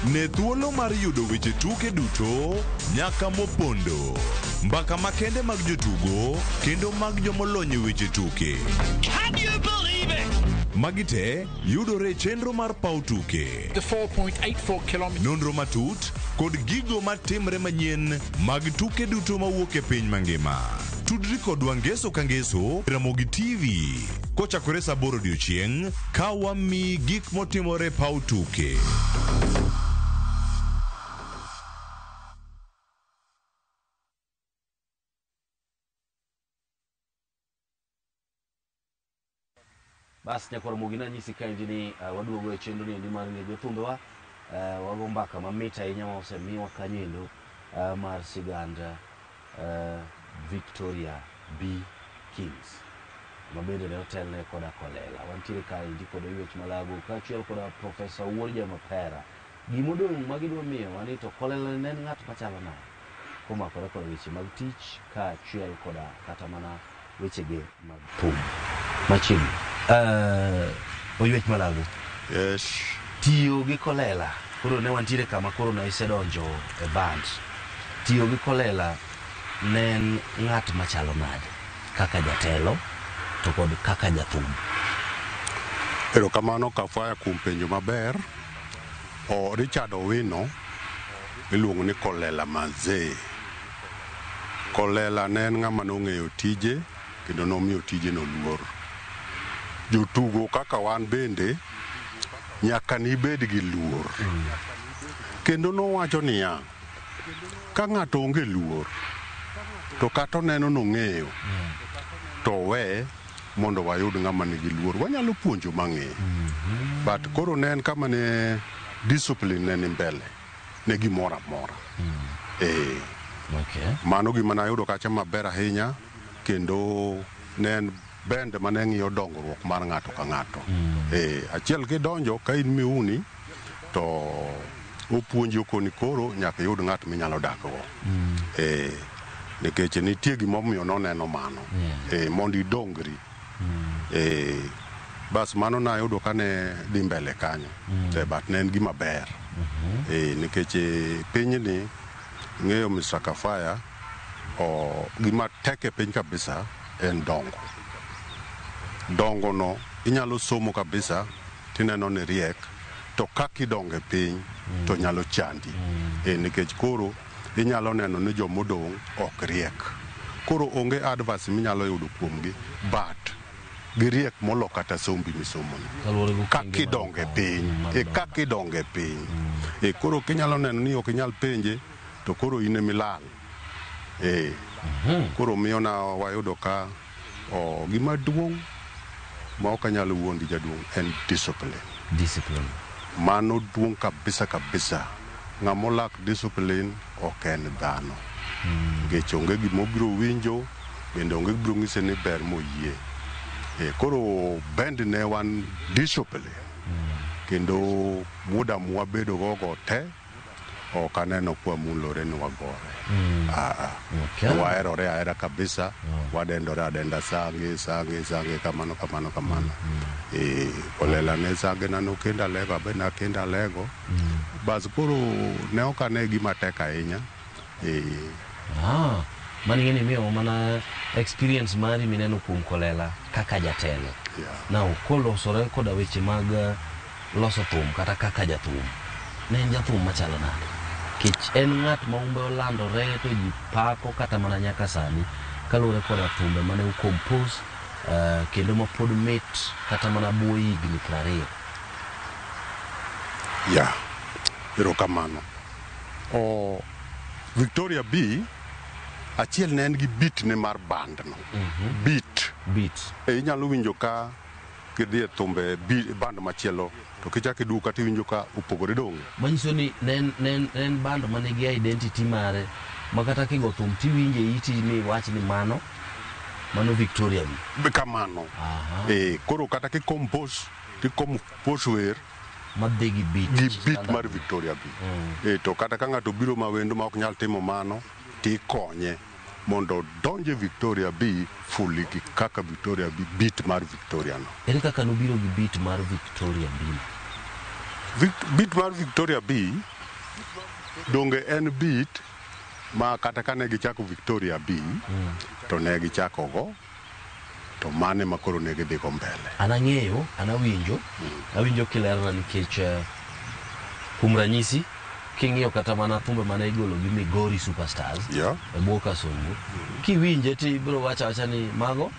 Ne thuolo mar yudo weche tuke duto nyaka mopondo. Mbaka makende mag jotugo kendo mag jomolony e weche tuke. Can you believe it? Magi te yudore e chenro mar paw tuke. The 4.84 kilometers. Nonro matut kod gigo matimre manyien mag tuke duto mawuok e piny mangima. Tudri kodwa ngeso ka ngeso e Ramogi TV kochakore saa 8 odiochieng' ka wamiyi gik motimore e paw tuke. Bas nyakwar Ramogi nanyisi kaendi ni waduogo e chenro niendi mar ng'e jothumbewa. Wago mbaka mamit ahinya ma osemiwa kanyo endo mar sigand Victoria B Kings ma bende ne otelne koda Kolela. Wantiere kaendi kod Oywech Malago kaachiel koda Profesa Wuor Jamapera. Gimodong' ma gidwa miyowa ni to Kolela ne en ng'at machalo nade komakore koda weche mag tich kaachiel koda kata mana wechege mag thum. Machiegni. Oywech Malago. Yes. Tiyo gi Kolela. Koro ne wantiere kama koro ne isedonjo e band. Tiyo gi Kolela ne en ng'at machalo nade kaka jatelo to kod kaka jathum? Erokamano Kafwaya kuom penjo maber. O Richard Owino iluongo ni Kolela Mazee. Kolela ne en ng'ama nong'eyo tije kendo nomiyo tije no luor. Jotugo kaka wan bende nyaka nibed gi luor. Kendo nowacho niya, ka ng'ato onge luor to kata oneno nong'eyo to we mondo wayud ng'ama nigi luor. Wanyalo puonjo mang'e. But koro ne en kama ne discipline ne ni mbele ne gimoro amora. Okay. Mano gima nayudo kacha maber ahinya kendo ne en bend mane ng'iyo dongruok mar ng'ato ka ng'ato. Achiel kidonjo ka in miuni to opuonji okoni koro nyaka iyud ng'at minyalo dakgo. Nikech nitie gimomiyo noneno mano. Mondo idongri. Bas mano nayudo kane dhi mbele kanyo. But ne en gima ber. Nikech pinyni ing'eyo Mr. Kafaya gima tek e piny kabisa en dongo. Dongo no inyalo somo kabisa tineno ni riek to kaka idongo e piny to nyalo chandi. Nikech koro inyalo neno ni jomodong' ok riek. Koro onge advice minyalo yudo kuomgi but giriek molo kata sombi misomoni. Kaluwore gi okenge Kaka idongo e piny, kaka idongo e piny. Koro kinyalo neno ni ok inyal penje to koro in emilal. Koro miyo na wayudo ka gima duong' ma ok anyal wuondi jaduong' en discipline. Discipline. Mano duong' kabisa kabisa. Ng'ama olak discipline ok en dhano. Nikech onge gima obiro winjo bende onge gibiro ng'ise ni ber moyie. Koro bend ne wan discipline. Kendo muda mwabedo go go te ok aneno kwamulore ni wagore. Okay. Waherore ahera kabisa. Wadendore adenda sange sange sange kamano kamano kamano. Kolela ne sange na nokendo alego abe nakendo alego. Bas koro ne ok ane gima tek ahinya. Mano ing'e ni miyo mana experience mari mineno kuom Kolela kaka jatelo. Now kolosore koda weche mag loso thum kata kaka jathum. Ne en jathum machalo nade? Kech en ng'at ma umbe olandore to ji pako kata mana nyaka sani kaluwore koda thumbe mane ocompose Kendo ma pod mit kata mana bwo higni 20. Ya, erokamano. O Victoria B achiel ne en gi beat ne mar band no. Beat. Beat. E inyalo winjo ka kidhi e thumbe band machielo to kichako iduogo kata iwinjo ka opogore donge. Manyiso ni ne en band manigi identity mare ma kata kigo thum tiwinje iti mi wach ni mano Victoria B. Kamano. Aha. E, koro kata ki-compose ti-compose wer Madhi gi beat. gi beat standard. Mar Victoria B. E, to kata ka ng'ato biro ma wendo ma ok nyal timo mano tikonye mondo odonje Victoria B fully gi kaka Victoria B beat mar Victoria no. Ere kaka nobiro gi beat mar Victoria B? Beat mar Victoria B donge en beat ma kata kane gichako Victoria B to ne gichako go to mane ma koro ne gidhi go mbele. An ang'eyo, an awinjo, awinjo kilerona nikech kuom ranyisi king'iyo kata mana thumbe mane igolo gi Migori Superstars e bwo Kasongo, kiwinje to ibiro wacho awacha ni mago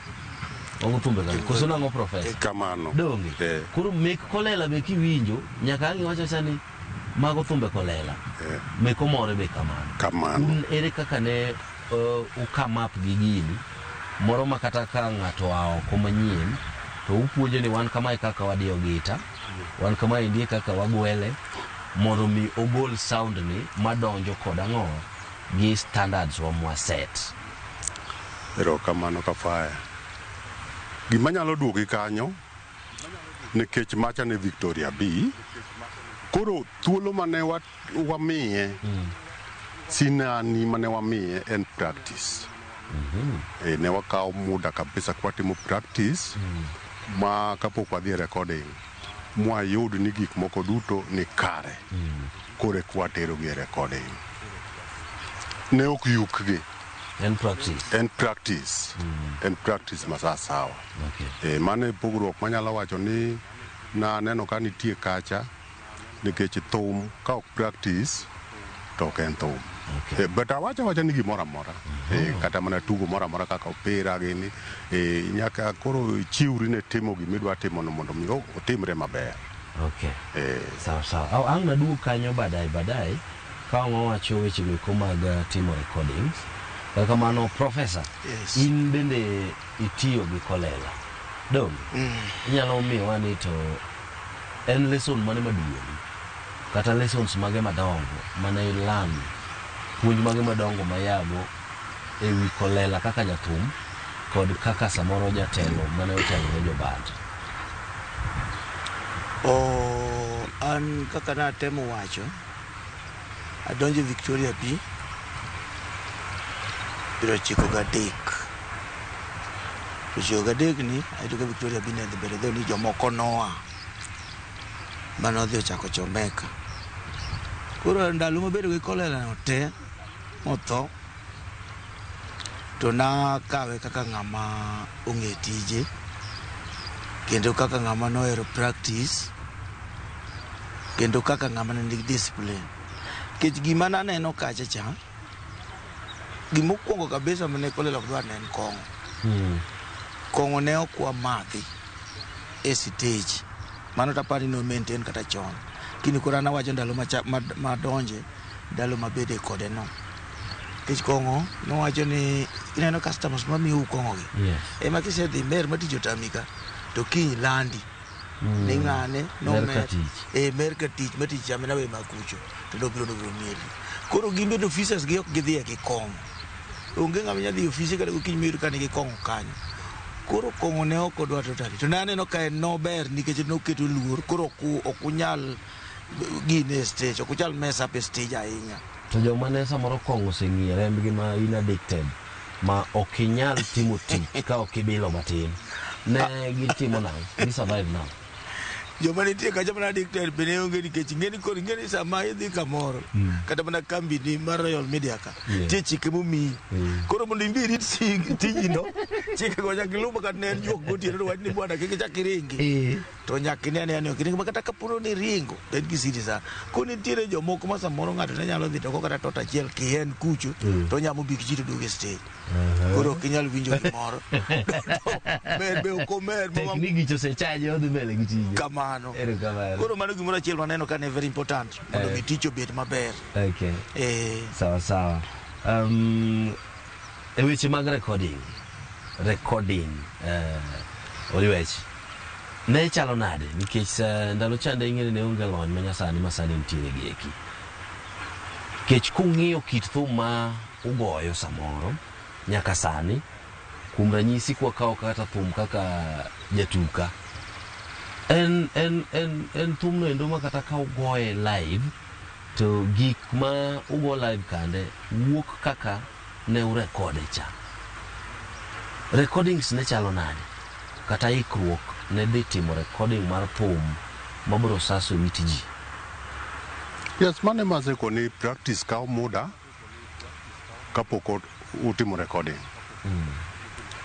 thumbe kage koso nang'o, profesa? Kamano. Donge? Eh. Koro mek Kolela be kiwinjo nyaka ang' iwach awacha ni mago thumbe Kolela. Mek Omore be kamano. Kamano. Un ere kaka ne u come up gi gini moro ma kata ka ng'ato oa oko manyien to upuonjo ni wan kamae kaka wadiyo gita, wan kamae ndie kaka wagwele mondo mi ogol sound ni madonjo kod ang'o gi standards wa mwaset. Erokamano Kafaya. Gima nyalo duogi kanyo nikech macha ne Victoria B koro thuolo mane wamiye sinani mane wamiye en practice. E, ne wakawo muda kabisa kwatimo practice ma kapok wadhi e recording mwayud ni gik moko duto ni kare koro eka waterogi e recording. Ne ok yukgi. En practice. En practice. En practice ma sawasawa. Okay. E, mano e pogruok manyalo wacho ni naneno ka nitie kacha nikech thum ka ok practice to ok en thum. Okay. E, but awacho awacha ni gimoro amora e, kata mana tugo moro amora kaka opira gini e, nyaka koro ichiwri ne timo gimidwa timono mondo mi otimre maber. Okay. E, Sawa sawa. Au ang' naduog kanyo baadaye baadaye ka wawacho weche goeko mag timo recordings. Kata kamano, professor, Yes. in bende itiyo gi Kolela. Donge? Inyalo miyowa ni to en lesson mane maduong' kata lessons mage madongo mane ilan puonj mage madongo mayago e wi Kolela kaka jathum kod kaka samoro jatelo mane otelo ne joband. O, an kaka natemo wacho, adonjo Victoria B 93. 93 ni ayudo ka Victoria B ne dhi mbele dho ni jomoko noa manodhi ochako Chomeka. Koro ndalo mabedo gi Kolela no te motho to nakawe kaka ng'ama ong'e tije kendo kaka ng'ama nohero practice kendo kaka ng'ama ne nigi discipline. Nikech gima naneno kacha cha, gimokwongo kabisa mane Kolela ok dwar ne en kong'o. Kong'o ne ok wamadhi e stage. Mano tapani no maintain kata chon. Kini koro an awacho ndalo madonje, ndalo mabede kode no. Nikech kong'o nowacho ni ineno customers mamiyou kong'o gi. Ema kisedhi mer ma tich otami ka, to kiny landi. Ni ng'ane Mer nomer. ka tich. E mer ka tich ma tich chame nawe makucho to nobiro mieli. Koro gin bende officers gi ok gidhiye gi kong'o. Onge ng'ama nyalo dhi e ofise kata gokinyi miyud ka nigi kong'o kanyo. Koro kong'o ne ok odwa totally. To naneno ka en nober nikech noketo luor koro ok unyal gine e stage, ok unyal mess up e stage ahinya. To joma ne samoro kong'o oseng'iyo rembgi ma in addicted ma ok inyal timo tich ka ok ibilo matin. Ne gitimo nang'o? Gi survive nang'o? Joma nitie kacha mana addicted be ne onge nikech ing'eni koro ing'eni sama idhi kamoro kata mana kambi ni mar Royal Media ka nitie chike momiyi koro mondo imbi irit tijino chike go nyaka iluw kata ne en juok gotieno to wach ni bwana kik ichak iringi. To nyaka ine ane ni ok iringo, ma kata kapono ni ringo, to en gi siri sana. Koro nitiere jomoko ma samoro ng'ato ne nyalo dhi to go kata tot achiel kien kucho, to onyamo big ji to duogo e stage. Koro ok inyal winjo gimoro. Mer be ok omer. Tek ni gicho osechaje odhi mbele gi tije. Kamano. Erokamano. Koro mano gimoro achiel maneno ka ne very important mondo mi tich obed maber. Okay. Eh, Sawa sawa. E weche mag recording, recording Oliwech ne chalo nade nikech ndalo chande ing'e ni ne onge lony ma nyasani ma sani nitiere gi eki. Kech kung'iyo kit thum ma ugoyo samoro nyaka sani, kuom ranyisi kwakawo kata thum kaka Jatuka, en, en, en, en thumno endo ma kata ka ugoye live to gik ma ugo live kande wuok kaka ne urekode cha. Recordings ne chalo nade? Kata ikruok ne dhi timo recording mar thum mabiro saso it ji. Yes, mano ema asekoni practice kawo muda kapok utimo recording.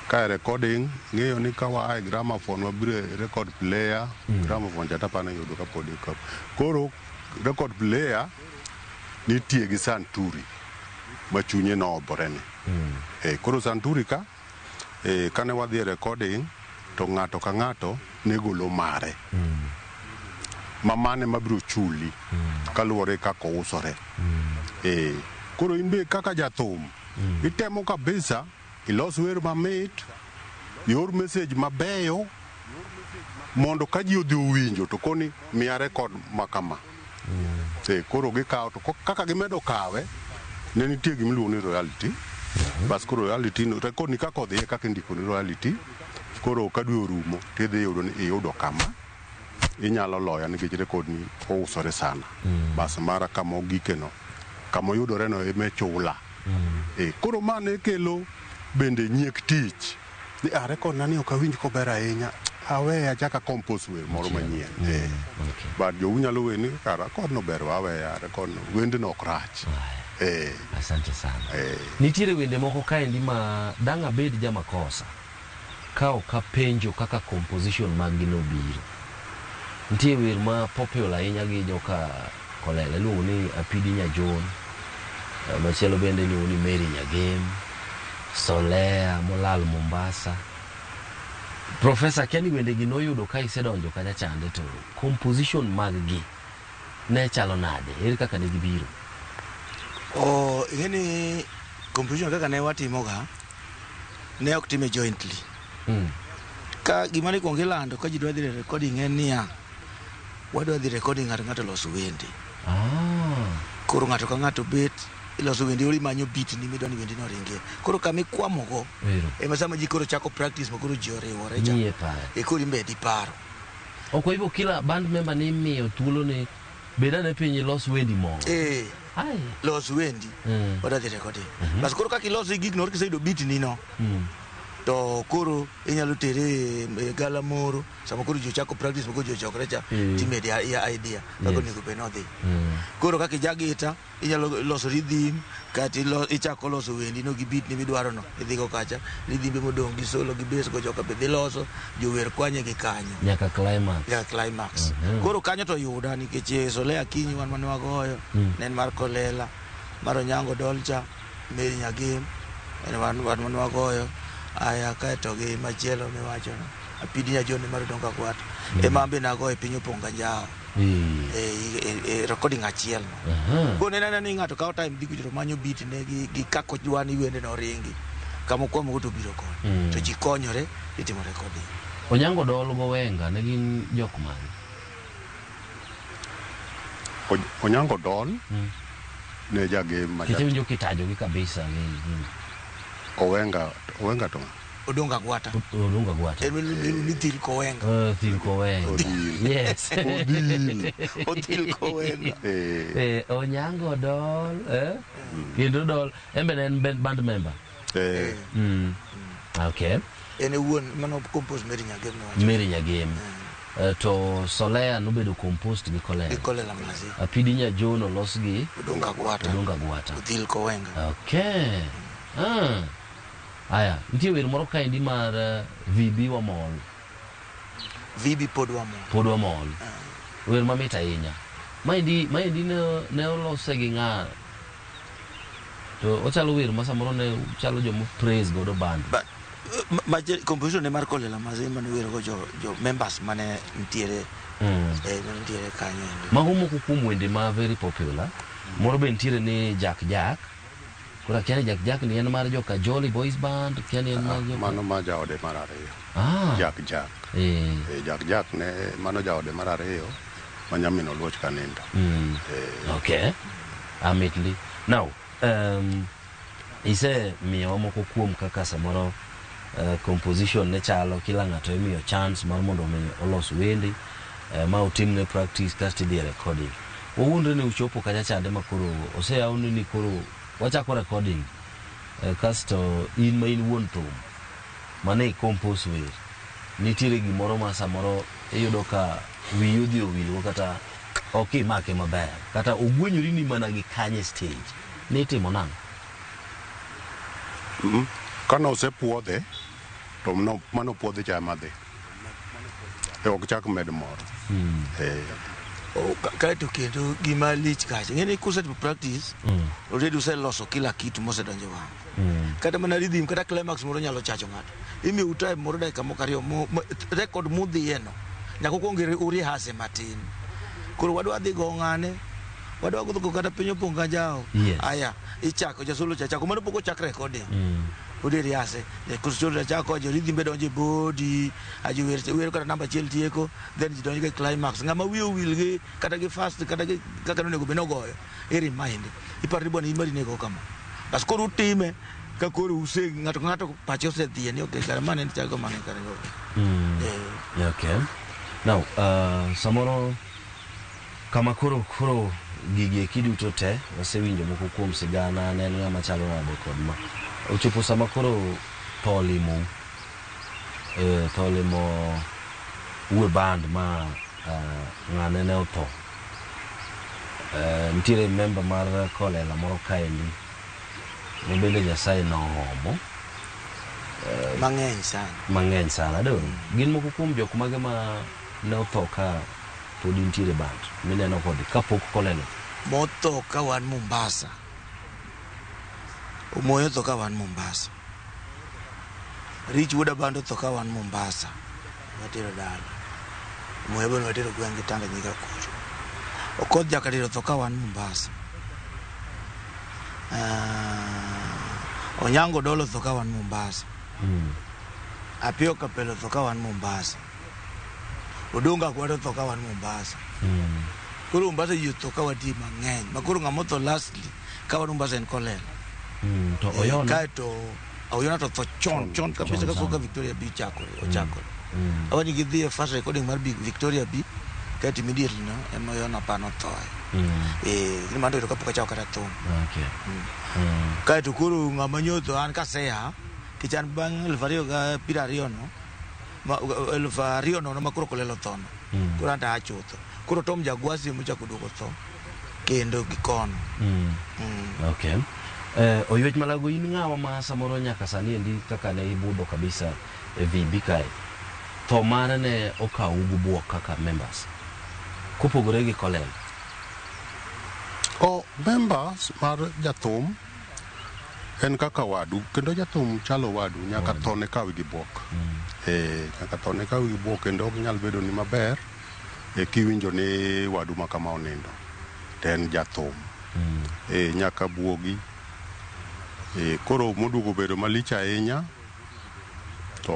Ka e recording, ng'eyo ni ka waa e gramophone wabiro e record player, gramophone cha tapani yudo kapodi ka. Koro record player nitie gi santuri ma chunye noobore ni. Koro santuri ka, kane wadhi e recording to ng'ato ka ng'ato ne golo mare. Ma mane mabiro chuli kaluwore kaka ousore. Koro in be kaka jathum, itemo kabisa ilos wer mamit, ior message mabeyo mondo ka ji odhi owinjo to koni miya record ma kama. Koro gikawo to kaka gimedo kawe ne nitie gima iluongo ni royalty. Bas koro royalty no record ni kaka odhi e kaka indiko ni royalty. Koro ka dwe orumo tidhi yudo ni iyudo kama inyalo loya nikech record ni ousore sana. Bas mara kama ogike no, kama oyudore no ema chula. Koro ma ne kelo bende nyiek tich. Ni a record na ni ok awinj kober ahinya. Aweya achaka compose wer moro manyien. But jou nyalo weni kara record no ber waweya record no wendno ok rach. Asante sana. Nitiere wende moko kaendi ma dang' abed jamakosa ka ok apenjo kaka composition mag gi nobiro. Nitie wer ma popular ahinya gi joka Kolela iluongo ni Apidi Nyajon. Machielo bende iluongo ni Mary Nyagem, Solea molal Mombasa. Professor, akia ni wende gi noyudo ka isedonjo kacha chande to composition mag gi ne chalo nade? Ere kaka ne gibiro? Oh, ing'e ni composition kaka ne watimoga ne ok time jointly. Ka gima ne ikuongo ilando ka ji dwa dhi e recording en niya, wadwa dhi recording ng'ato ng'ato loso wende. Koro ng'ato ka ng'ato bet iloso wende ori manyo beat ni midwa ni wendi no oringie. Koro kama ikwamogo ema sama ji koro chako practice ma koro ji oriwore cha. Miye paro. E koro imedi paro. Ok kwa hivyo kila band member ni imiyo thuolo ni bed ane piny ilos wendi moro. Ai. Los wendi. Wadwa dhi recording. Bas koro kaka iloso gik no kiseyudo beat ni no. To koro inyalo tere e gala moro sama koro ji ochako practice ma koro ji ochokre cha timedi idea kaka onego bed ni odhi. Koro kaka ija gita inyalo loso rhythm kata ichako loso wendi no gi beat ni midwaro no idhigo kacha rhythm be modong' gi solo gi bass go joka be dhi loso jower kwanye gi kanyo Nyaka climax. nyaka climax. Koro kanyo to yuda nikech Solea Akinyi wan mane wagoyo ne en mar Kolela, mar Onyango Dolcha, Mary Nyagem en wan mane wagoyo aya kaeto gi machielo miwacho no Apidi Nyajon mar Odongo Agwata ema an be nagoyo piny opong' ga njawa e recording achiel no. Koro neno ni ng'ato kawo time dhi kucho to manyo beat ne gi kaka odwa ni wende no ringi kama okwamogo to biro koni to ji konyore itimo recording. Onyango Dol go Wenga ne gin jok mage? Onyango Dol ne jagem ma Nikech awinjo kitajogi kabisa gi Owenga, Owenga to Odongo Agwata. Odongo Agwata. En ni Thil Kowenga. Thil Kowenga. Odhil. Yes. Odhil. Othil Kowenga. Onyango Dol, Kendo Dol, en be ne en band member. Okay. En e wuon mano compose Mary Nyagem nowacho. Mary Nyagem. To Solea nobedo composed gi Kolela. Gi Kolela Mlazi. Apidi Nyajon olos gi Odongo Agwata. Odongo Agwata. Othil Kowenga. Okay. Aya, nitie wer moro kaendi mar VB Wamol. VB pod wamol. Pod wamol. Wer mamit ahinya. Maendi ne olose gi ng'a? To ochalo wer ma samoro ne chalo joma praise godo band. But ma composition ne mar Kolela Mazima ne wero go jo members mane nitiere ne nitiere kanyo endo. Mago moko kuom wende ma very popular. Moro be nitiere ni Jack Jack. Koro akia ni Jack Jack ni en mar joka Jolly Boys Band, akia ni en mar joka... Mano ma jaode mar ariyo. Jack Jack. Jack Jack ne mano jaode mar ariyo ma nyamin Oluoch kanindo. Okay. Amitli. Now, ise miyowa moko kuom kaka samoro composition ne chalo, kila ng'ato imiyo chance mar mondo mi olos wende, ma otimne practice kasto idhi e recording. Wawuondre ni uchopo kacha chande ma koro oseyawni ni koro wachako recording, kasto in ma in wuon thum mane i compose wer, nitiere gimoro ma samoro iyudo ka wiyi odhi owilgo kata ok imake maber, kata ogwenyori ni mana gi kanye stage, nitimo nang'o? Kane osepuodhe to mano puodhe cha ema dhi. Ok chak med moro. Kaeto kendo gima lich kacha, ing'e ni kusetimo practice, already useloso kila kitu mosedonjo wang'. Kata mana rhythm, kata climax moro nyalo chacho ng'ato. Imiyou time moro dakika moko ariyo, record mudhiye no, nyaka ukuong urihase matin. Koro wadwa dhi go ng'ane, wadwa go kata piny opong' ka jawo. Aya, ichako jasolo cha chako, mano pok ochak recording. Udi rihase, jasolo cha chako, jo rhythm be donjo e body, ajo wer kata namba achiel tieko, then ji donjo e climax. Ng'ama wiye owil gi kata gi fast, kata gi kaka nonego bed nogoyo, i remind. Iparo ni bwana in mari nego kama. Bas koro utime, ka koro use ng'ato ka ng'ato pache osedhiye ni okay, kare mane chako mane kare go. Okay. Now, samoro kama koro gigi eki duto te wasewinjo moko kuom sigana ne en ng'ama chalo nade kod ma. Ochopo sama koro tho limo tho limo uwe band ma ng'ane ne otho. Nitiere member mar Kolela moro kaendi ma bende Nyasaye noomo. Mang'eny sana. Mang'eny sana. Dong, gin moko kuom jok mage ma ne otho ka pod intiere band mineno kode kapok Kolela? Motho ka wan Mombasa. Omoyo otho ka wan Mombasa. Rich Wuod Abando otho ka wan Mombasa. Watero dala. Omoyo bende watero gweng' gi Tanganyika kucho. Okoth Jakadiro otho ka wan Mombasa. Onyango Dolo otho ka wan Mombasa. Apio Kapelo otho ka wan Mombasa. Odonga Kwado otho ka wan Mombasa. Koro Mombasa ji otho ka watie mang'eny. Ma koro ng'ama otho lastly ka wan Mombasa en Kolela. To Oyona? Kaeto Oyona to otho chon, chon kabisa Chon ka sana. Victoria B chakore, ochakore. Awani gidhi e first recording mar Victoria B, kaeto immediately no ema Oyona pano othoe. Mano to kapok achako kata thum. Okay. Kaeto koro ng'ama nyotho an kaseya, nikech an bang' 2020 no, 2000 nono ma koro Kolela otho no. Koro an to aa chutho. Koro Tom Jagwasi emochako duogo tho kendo gi kono. Okay. Oywech Malago, in ng'awa ma samoro nyaka sani endi kaka ne ibudho kabisa e VB kae, tho mare ne okawo gi buok kaka members kopogore gi Kolela? O members mar jathum en kaka wadu, kendo jathum chalo wadu, nyaka tho ne kawi gi buok. Nyaka tho ne kawi gi buok, kendo ok nyal bedo ni maber kiwinjo ni wadu ma kama onindo to en jathum. Nyaka buogi. Koro moduogo bedo malich ahinya to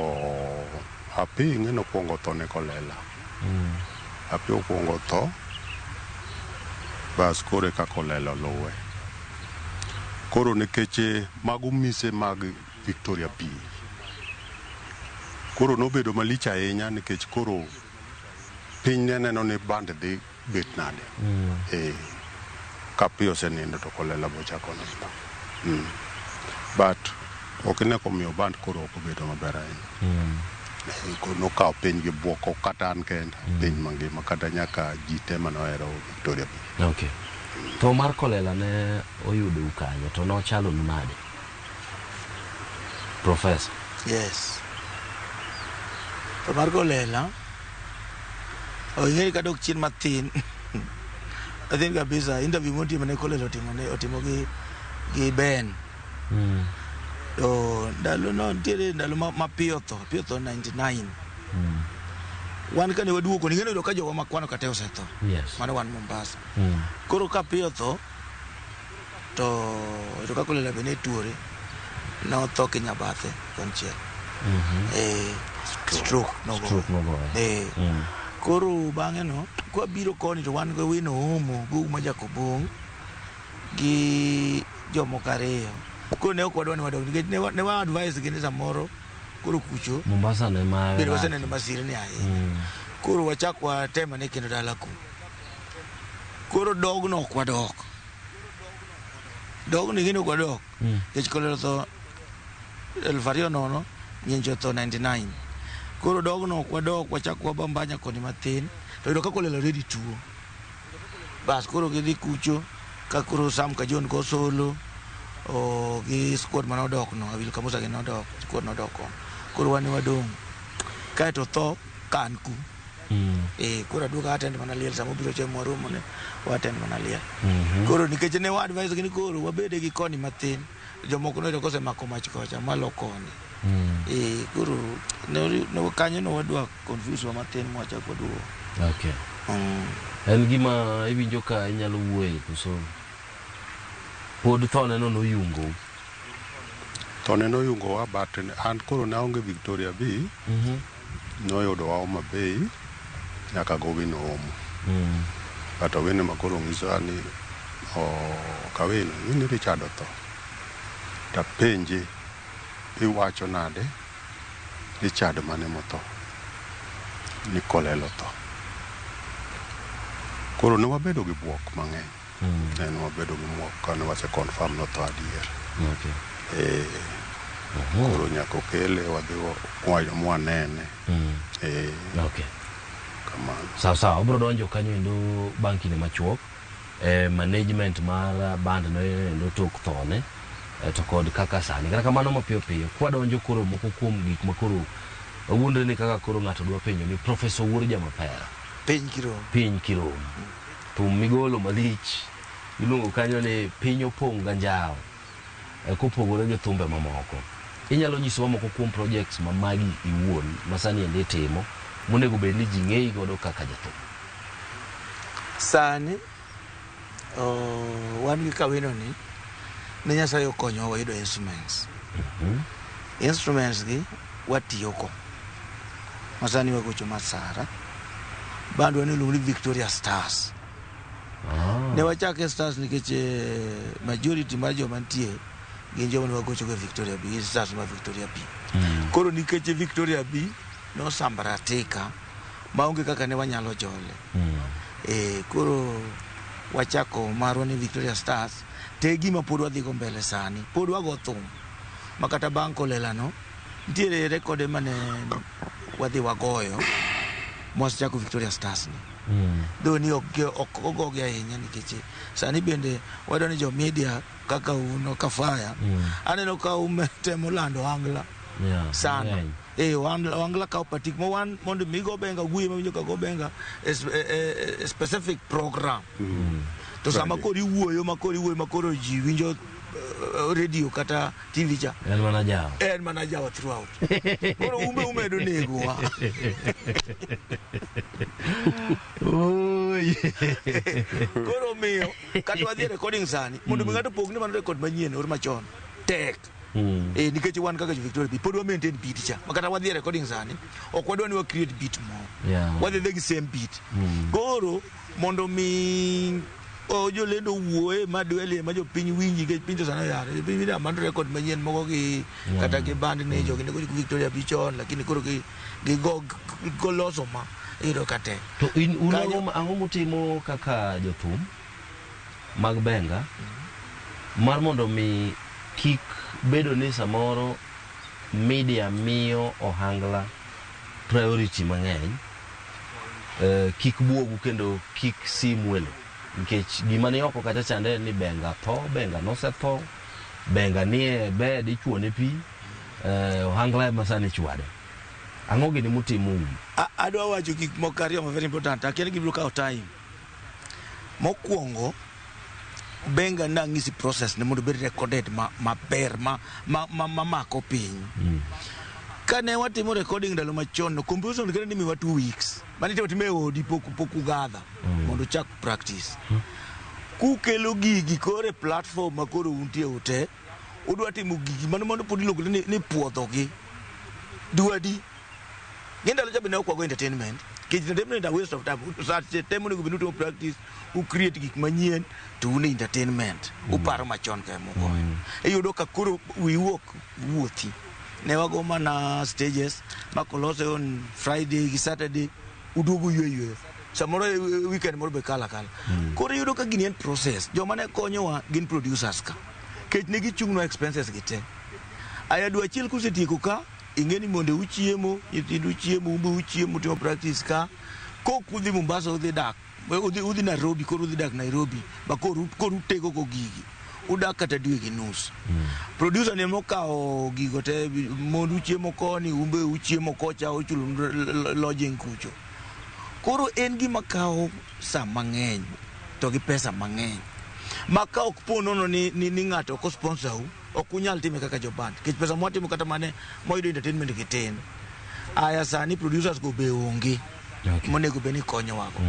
Api ing'e nokwongo tho ne Kolela. Api okwongo tho, bas koro eka Kolela oluwe. Koro nikech mago mise mag Victoria B. Koro nobedo malich ahinya nikech koro piny ne neno ni band dhi bet nade. Ka Api osenindo to Kolela bochako nindo. But ok ine komiyo band koro ok obedo maber ahinya. Koro nokawo piny gi buok, ok kata an kenda, piny mangima, kata nyaka ji te manohero Victoria B. Okay. Tho mar Kolela ne oyudou kanyo, to nochalonu nade? Professor. Yes. Tho mar Kolela Ing'eni kadok chien mathin mathin kabisa, interview motimo ne Kolel otimo ne otimo gi Ben. To ndalo no nitiere ndalo ma Piyo tho, Piyo tho 99. Wan kane waduogo ni yudo ka jowa makwano kata osetho. Mano wan Mombasa. Koro ka Piyo tho to ka Kolela be ne tuore, notho kinyabathe konchiel. Stroke nogoye. Stroke nogoye. Koro bang'e no kwabiro koni to wan gi Wino Omo gi Ouma Jakobong gi jomoko ariyo. Koro ne ok wadwa ni wadog nikech ne wa advise gi ni samoro koro kucho Mombasa ne ma bende waseneno masirni ahinya. Koro wachak watemane kendo dala ku. Koro dogno ok wadok. Dogno ing'e ni ok wadok. Nikech Kolera tho 2000, Nyencho tho 99. Koro dogno ok wadok, wachak wabambanya koni mathin. To yudo ka Kolela already tuo. Bas koro gidhi kucho ka koro Sam Kajon go solo o gi squad manodok no, Awil Kamusa gi nodok, squad nodok kono. Koro wan wadong'. Kaeto tho ka an ku. Koro aduogo attend mana liel sama obiro chieng' mwaromo ne wa attend mana liel. Koro nikech ne wa advise gi ni koro wabede gi koni mathin, jomoko noyudo kosemako mach kocha malo koni. Koro ne kanyo no wadwa confuse wa mathin mwachako waduogo. Okay. En gima iwinjo ka inyalo wuoye koso pod thone no noyungo? Thone noyungowa, but an koro ne aonge Victoria B. Noyudo wa Homa Bay nyaka go Wino Omo. But Owino ma koro ng'isowa ni Kawino ni Richard otho. Tapenje iwacho nade Richard mane motho? Ni Kolel otho. Koro ne wabedo gi buok mang'eny. Ne wabedo gi buok kane wase confirm notho adier. Koro nyaka okele wadhi mwanene. Kamano. Sawa sawa, obiro donjo kanyo endo bang' kinde machuok. Management mar band no endo tok thone to kod kaka sani. Kata kamano mapiyo piyo, kwadonjo koro moko kuom gik ma koro wawuondre ni kaka koro ng'ato dwa penjo ni Professor Wuod Jamapera. Piny Kirom. Piny Kirom. Thum migolo malich iluongo kanyo ni Piny Opong' ga Njao. Kopogore gi thumbe mamoko. Inyalo nyisowa moko kuom projects ma magi iwuon ma sani endi itimo monego bed ni ji ng'eyi godo kaka jathum. Sani wan gi Kawino ni ne Nyasaye okonyowa wayudo instruments. Instruments gi watiyo ko. Masani wagocho Masara. Bandwa ni iluongo ni Victoria Stars. Ne wachake Stars nikech majority mar joma nitie gin joma ne wagocho go Victoria B, gin Stars ma Victoria B. Koro nikech Victoria B nosambaratika maonge kaka ne wanyalo jole. Koro wachako marwa ni Victoria Stars te gima pod wadhi go mbele sani. Pod wago thum. Ma kata bang' Kolela no, nitiere rekode mane wadhi wagoyo mwasechako Victoria Stars ni. Though ni ok ogogi ahinya nikech sani bende wayudo ni jo media kaka un Kafaya, aneno ka temo lando Ohangla sana. Ohangla kawo patik ma wan mondo mi go benga guye mawinjo ka go benga a specific program. To sama koro iwuoyo ma koro iwuoyo ma koro ji winjo radio kata TV cha. En mana jawa. En mana jawa throughout. Koro umbe umedo negowa. Koro miyo kata wadhi e recording sani mondo mi ng'ato pog ni mano record manyien or machon tek. Nikech wan kaka jo Victoria B pod wa maintain beat cha. Ma kata wadhi e recording sani ok wadwa ni wa create beat moro. Wadhi dhi gi same beat. Koro mondo mi jolendo wuoye madwelie ma jopiny winji nikech piny to sani oyare. Jopiny winjo mano record manyien moko gi kata gi band ni jogi ne gocho Victoria B chon lakini koro gi go loso ma iyudo ka tek. To in un ang'o mutimo kaka jothum mag benga mar mondo mi kik bedo ni samoro media miyo Ohangla priority mang'eny, kik buogu kendo kik sim welo nikech gima ni oko kacha chande ni benga tho, benga nosetho, benga nie bed ichuone pi, Ohangla ema sani chwade. Ang'o gini mutimo un? Adwa wacho gik moko ariyo ma very important. Akia ni gibiro kawo time. Mokwongo, benga nang'isi process ne mondo obed recorded maber ma mako piny. Kane watimo recording ndalo machon no, composition kende nimiwa 2 weeks. Mane itimo time e odi pok ugadha mondo uchak practice. Kukelo gigi koro e platform ma koro untie ute, udwa timo gigi mano mano pod iluongo ni puodhogi. Dwadi. Gi ndalo cha bende ok wago entertainment. Nikech entertainment a waste of time. Sa te monego bed ni utimo practice, u create gik manyien to un e entertainment. Uparo machon ka mugoyo. Iyudo ka koro wiu ok wuothi. Ne wago mana stages ma kolose on Friday gi Saturday uduogo ywe yweyo. Samoro weekend moro be kalo akala. Koro iyudo ka gini en process. Joma ne konyowa gin producers ka. Kech ne gichung'nwa expenses gi te. Aya dwe achiel kusetieko ka, ing'e ni mondo uchiemo, nyithindu chiemo, un be uchiemo, utimo practice ka. Kok udhi Mombasa udhi dak, udhi Nairobi, koro udhi dak Nairobi, ba koro utego go gigi. Udak kata dwe gi nus. Producer ne mokawo gigo te, mondu chiemo koni, un be uchiemo kocha, uchulo lodging kucho. Koro en gima kawo sa mang'eny to gi pesa mang'eny. Ma ka ok po nono ni ng'ato ok sponsor u, ok unyal time kaka joband. Nikech pesa mwatimo kata mane mwayudo entertainment gi tin. Aya sani producers go be onge. Monego bed ni konyowago.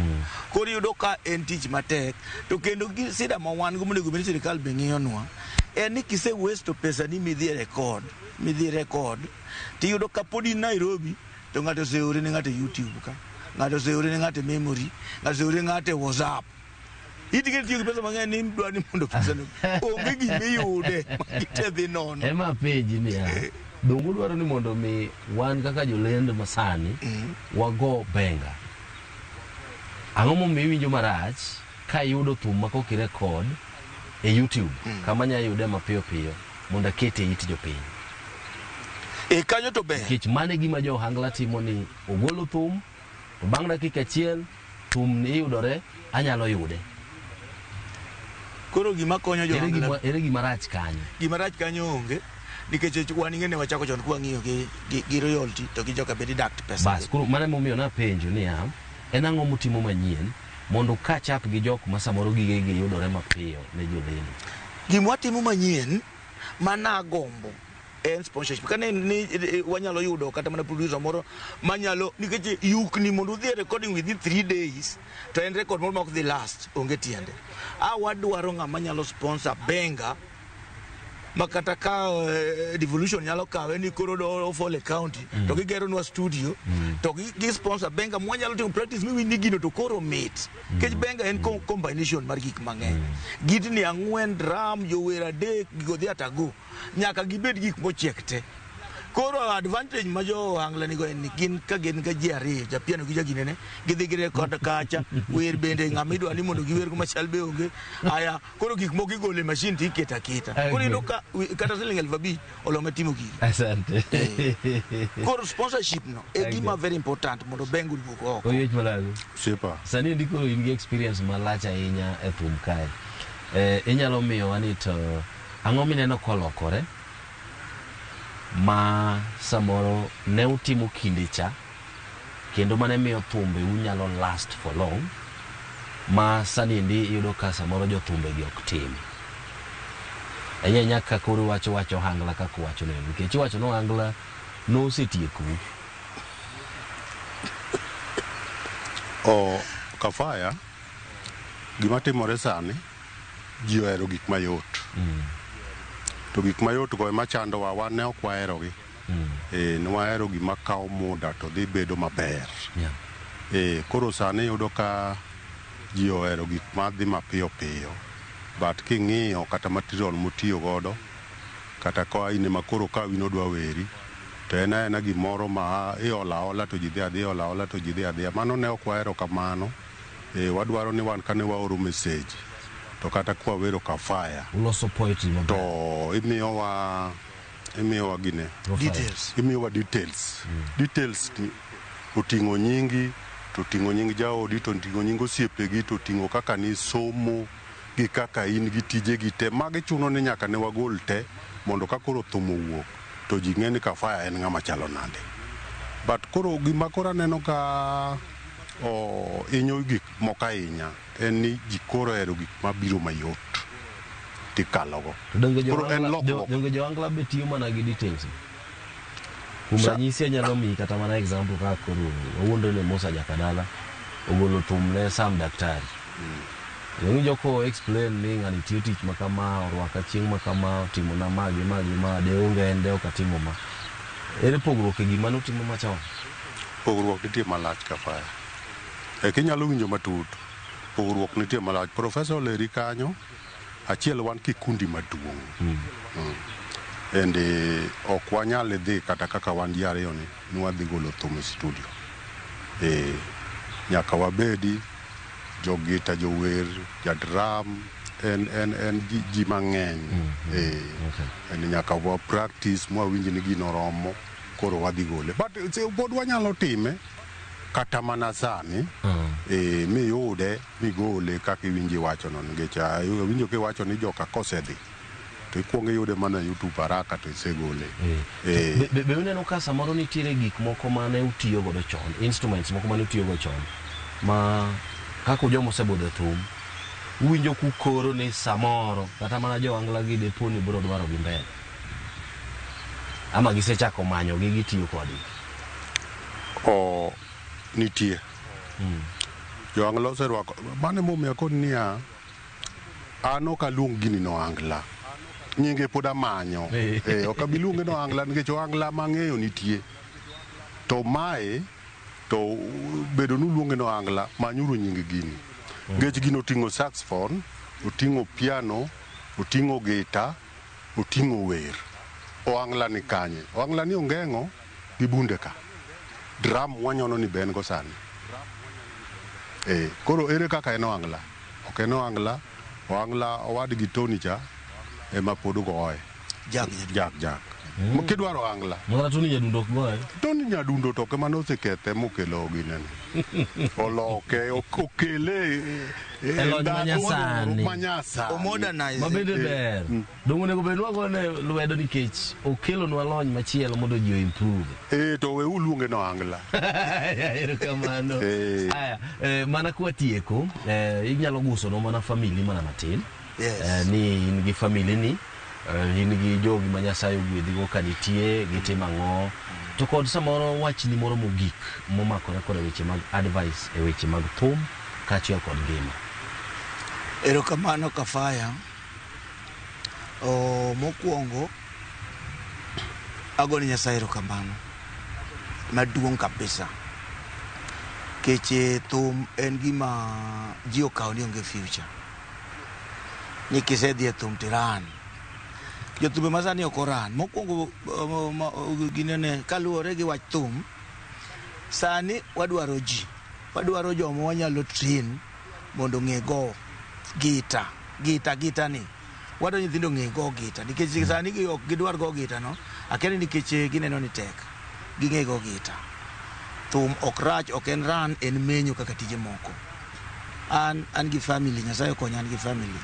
Koro iyudo ka en tich matek to kendo gi sida ma wan go monego bed ni sirikal be ng'iyonwa en ni kise waste pesa ni midhi record tiyudo ka pod in Nairobi to ng'ato oseore ne ng'ato e YouTube ka ng'ato oseore ne ng'ato e memory, ng'ato oseore ne ng'ato e WhatsApp. Itige tiyo gi pesa mang'eny ni dwa ni mondo pesa no onge gimiyude magi te dhi nono. Ema apenji niya, donge udwaro ni mondo mi wan kaka jolendo masani wago benga? Ang'o momiyo iwinjo marach ka iyudo thum ma kok irekod e YouTube kama nya yude mapiyo piyo mondo akete e it jopiny? E kanyo to ber. Nikech mano e gima jo ohangla timo, ni ogolo thum to bang' dakika achiel thum ni yudore, anyalo yude. Koro gima konyo jo Ere ohangla ere gima rach kanyo? Gima rach kanyo onge nikech wan ing'e ne wachako chon kwang'iyo gi royalty to gi joka be deduct pesa. Bas, koro mano emomiyo napenjo niya, en ang'o mutimo manyien mondo catch up gi jok ma samoro gigegi yudore mapiyo ne jolendo? Gima watimo manyien managombo en sponsorship kane ni wanyalo yudo kata mana producer moro manyalo, nikech yukni mondo udhi e recording within 3 days to en record moro ma ok dhi last, onge tiende. A wadwaro ng'ama nyalo sponsor benga ma kata ka devolution nyalo kawe ni koro do fall e county to gigeronwa studio to gi sponsor benga mwanyalo timo practice miwinj ni gino to koro mit, nikech benga en combination mar gik mang'eny, gitni ang'wen, drum, jower adek, gigo dhi atago nyaka gibed gik mochiek te. Koro advantage ma jo ohangla nigo en ni gin ka gin ga ji ariyo, japiano gi jaginene, gidhi girekod kacha, wer bende ng'ama idwa ni mondo giwer go machal be onge. Aya koro gik moko igolo e machine to iketo aketa. Koro iyudo ka kata siling 5,000 olome timo gigi. Asante. Koro sponsorship no e gima very important mondo bengo oduog oko. Oyiech Malago. Siepa. Sani endi koro in gi experience malach ahinya e thum kae. Inyalo miyowa ni to ang'o mineno kolokore ma samoro ne utimo kinde cha kendo mane miyo thumbe unyalo last for long, ma sani endi iyudo ka samoro jothumbe gi ok tim ahinya ahinya ka koro iwacho wach ohangla kaka uwacho neno, nikech iwacho ni ohangla nosetiekou? O Kafaya, gima timore sani, ji ohero gik mayot. To gik mayot go ema chandowa, wan ne ok waherogi. Ne wahero gima kawo muda to dhi bedo maber. Koro sani iyudo ka ji ohero gik madhi mapiyo piyo. But king'iyo kata material motiyo godo, kata ka in ema koro ka in odwa weri, to en aena gimoro ma iolo aola to ji dhi adhiya, iolo aola to ji dhi adhiya. Mano ne ok wahero kamano. Wadwaro ni wan kane waoro message, to kata kwawero Kafaya, Uloso poetry maber. To imiyowa gine. Profile. Details. Imiyowa details. Details ni oting'o nyingi, to oting'o nying jaodi, to oting'o nying osiepegi, to oting'o kaka nisomo gi kaka in gi tijegi te. Magi chuno ni nyaka ne wagol te mondo ka koro thum owuok to ji ng'e ni Kafaya en ng'ama chalo nade. But koro gima koro aneno ka o hinyo gik moko ahinya en ni ji koro ohero gik mabiro mayot tikalogo. To donge jo Koro en Angla- lokruok. donge jo Angla be tiyo mana gi details. Kuom ranyisi anyalo miyi kata mana example kaka koro wawuondre ni Musa Jakadala ogolo thum ne Sam Daktari. Iwinjo ko explain ni ng'ani tiyo tich ma kama, orwaka chieng' ma kama, otimona ma gi ma gi ma, de onge en de ok atimo ma. Ere pogruok e gima notimo machon? Pogruok nitie malach kafaya. E kinyalo winjo matut, pogruok nitie malach. Profesa oleri kanyo, achiel wan kikundi maduong'. And ok wanyal dhi kata kaka wan ji ariyo ni, ni wadhi golo thum e studio. Nyaka wabedi jogita, jower, jadram, en ji mang'eny. En nyaka wa practice mwawinj ni gino oromo, koro wadhi gole. But pod wanyalo time kata mana sani, miyude migole kaka iwinjo iwachono, nikech awinjo kiwacho ni joka kosedhi to ikuongo iyude mana YouTube haraka to isegole. Be uneno ka samoro nitiere gik moko mane utiyo godo chon, instruments moko mane utiyo go chon, ma kaka joma osebudho e thum, uwinjo kukoro ni samoro kata mana jo Angla gi depo ni biro dwaro gi mbele, ama gisechako manyogi gitiyo kodgi? O nitie. Jo Angla oserwako, mano emomiyo akoni niya, an ok aluong gini no Angla. Nyinge pod amanyo. Ok abi luonge no Angla nikech Angla mang'eyo nitie. To mae to bedo nuluonge no Angla, manyuru nying gini. Nikech gino oting'o saxophone, oting'o piano, oting'o gita, oting'o wer. Oangla ni kanye? Oangla ni ongeng'o gi bunde ka. Drum wanyono ni be en go sani. Koro ere kaka en oangla? Ok en oangla, oangla owadgi Tony cha ema pod goye. Jak Jak. Kidwaro oangla. Makata Tony Nyadundo ok goye. Tony Nyadundo to ema nosekethe mokelo ginene. Oloke, okele E lony manyasani. manyasani. Omodernize. Mabende ber. Donge onego bed ni wagone lwedo nikech okelonwa lony machielo mondo ji o-improve. To we uluonge no Angla. Erokamano. Aya, mana kwatieko, inyalo gusonwa mana family mana matin. Yes. Ni in gi family ni, in gi jogi ma Nyasaye ogwedhigo ka nitie, gitimo ang'o. To kod samoro wachni moro mogik momakore koda weche mag advice e weche mag thum kaachiel kod ngima. Erokamano Kafaya. Mokwongo agone Nyasaye erokamano maduong' kabisa. Keche thum en gima ji okawo ni onge future. Ni kisedhi e thum tiran. Jothumbe masani ok oran. Mokwongo ginene kaluwore gi wach thum, sani wadwaro ji. Wadwaro joma wanyalo train mondo ong'e go gita. Gita ni. Wadwaro nyithindo ong'e go gita. Nikech sani gi ok gidwar go gita no, akia ni nikech gineno ni tek. Ging'e go gita. Thum ok rach, ok en ran, en menyo kaka tije moko. An gi family, Nyasaye okonya an gi family.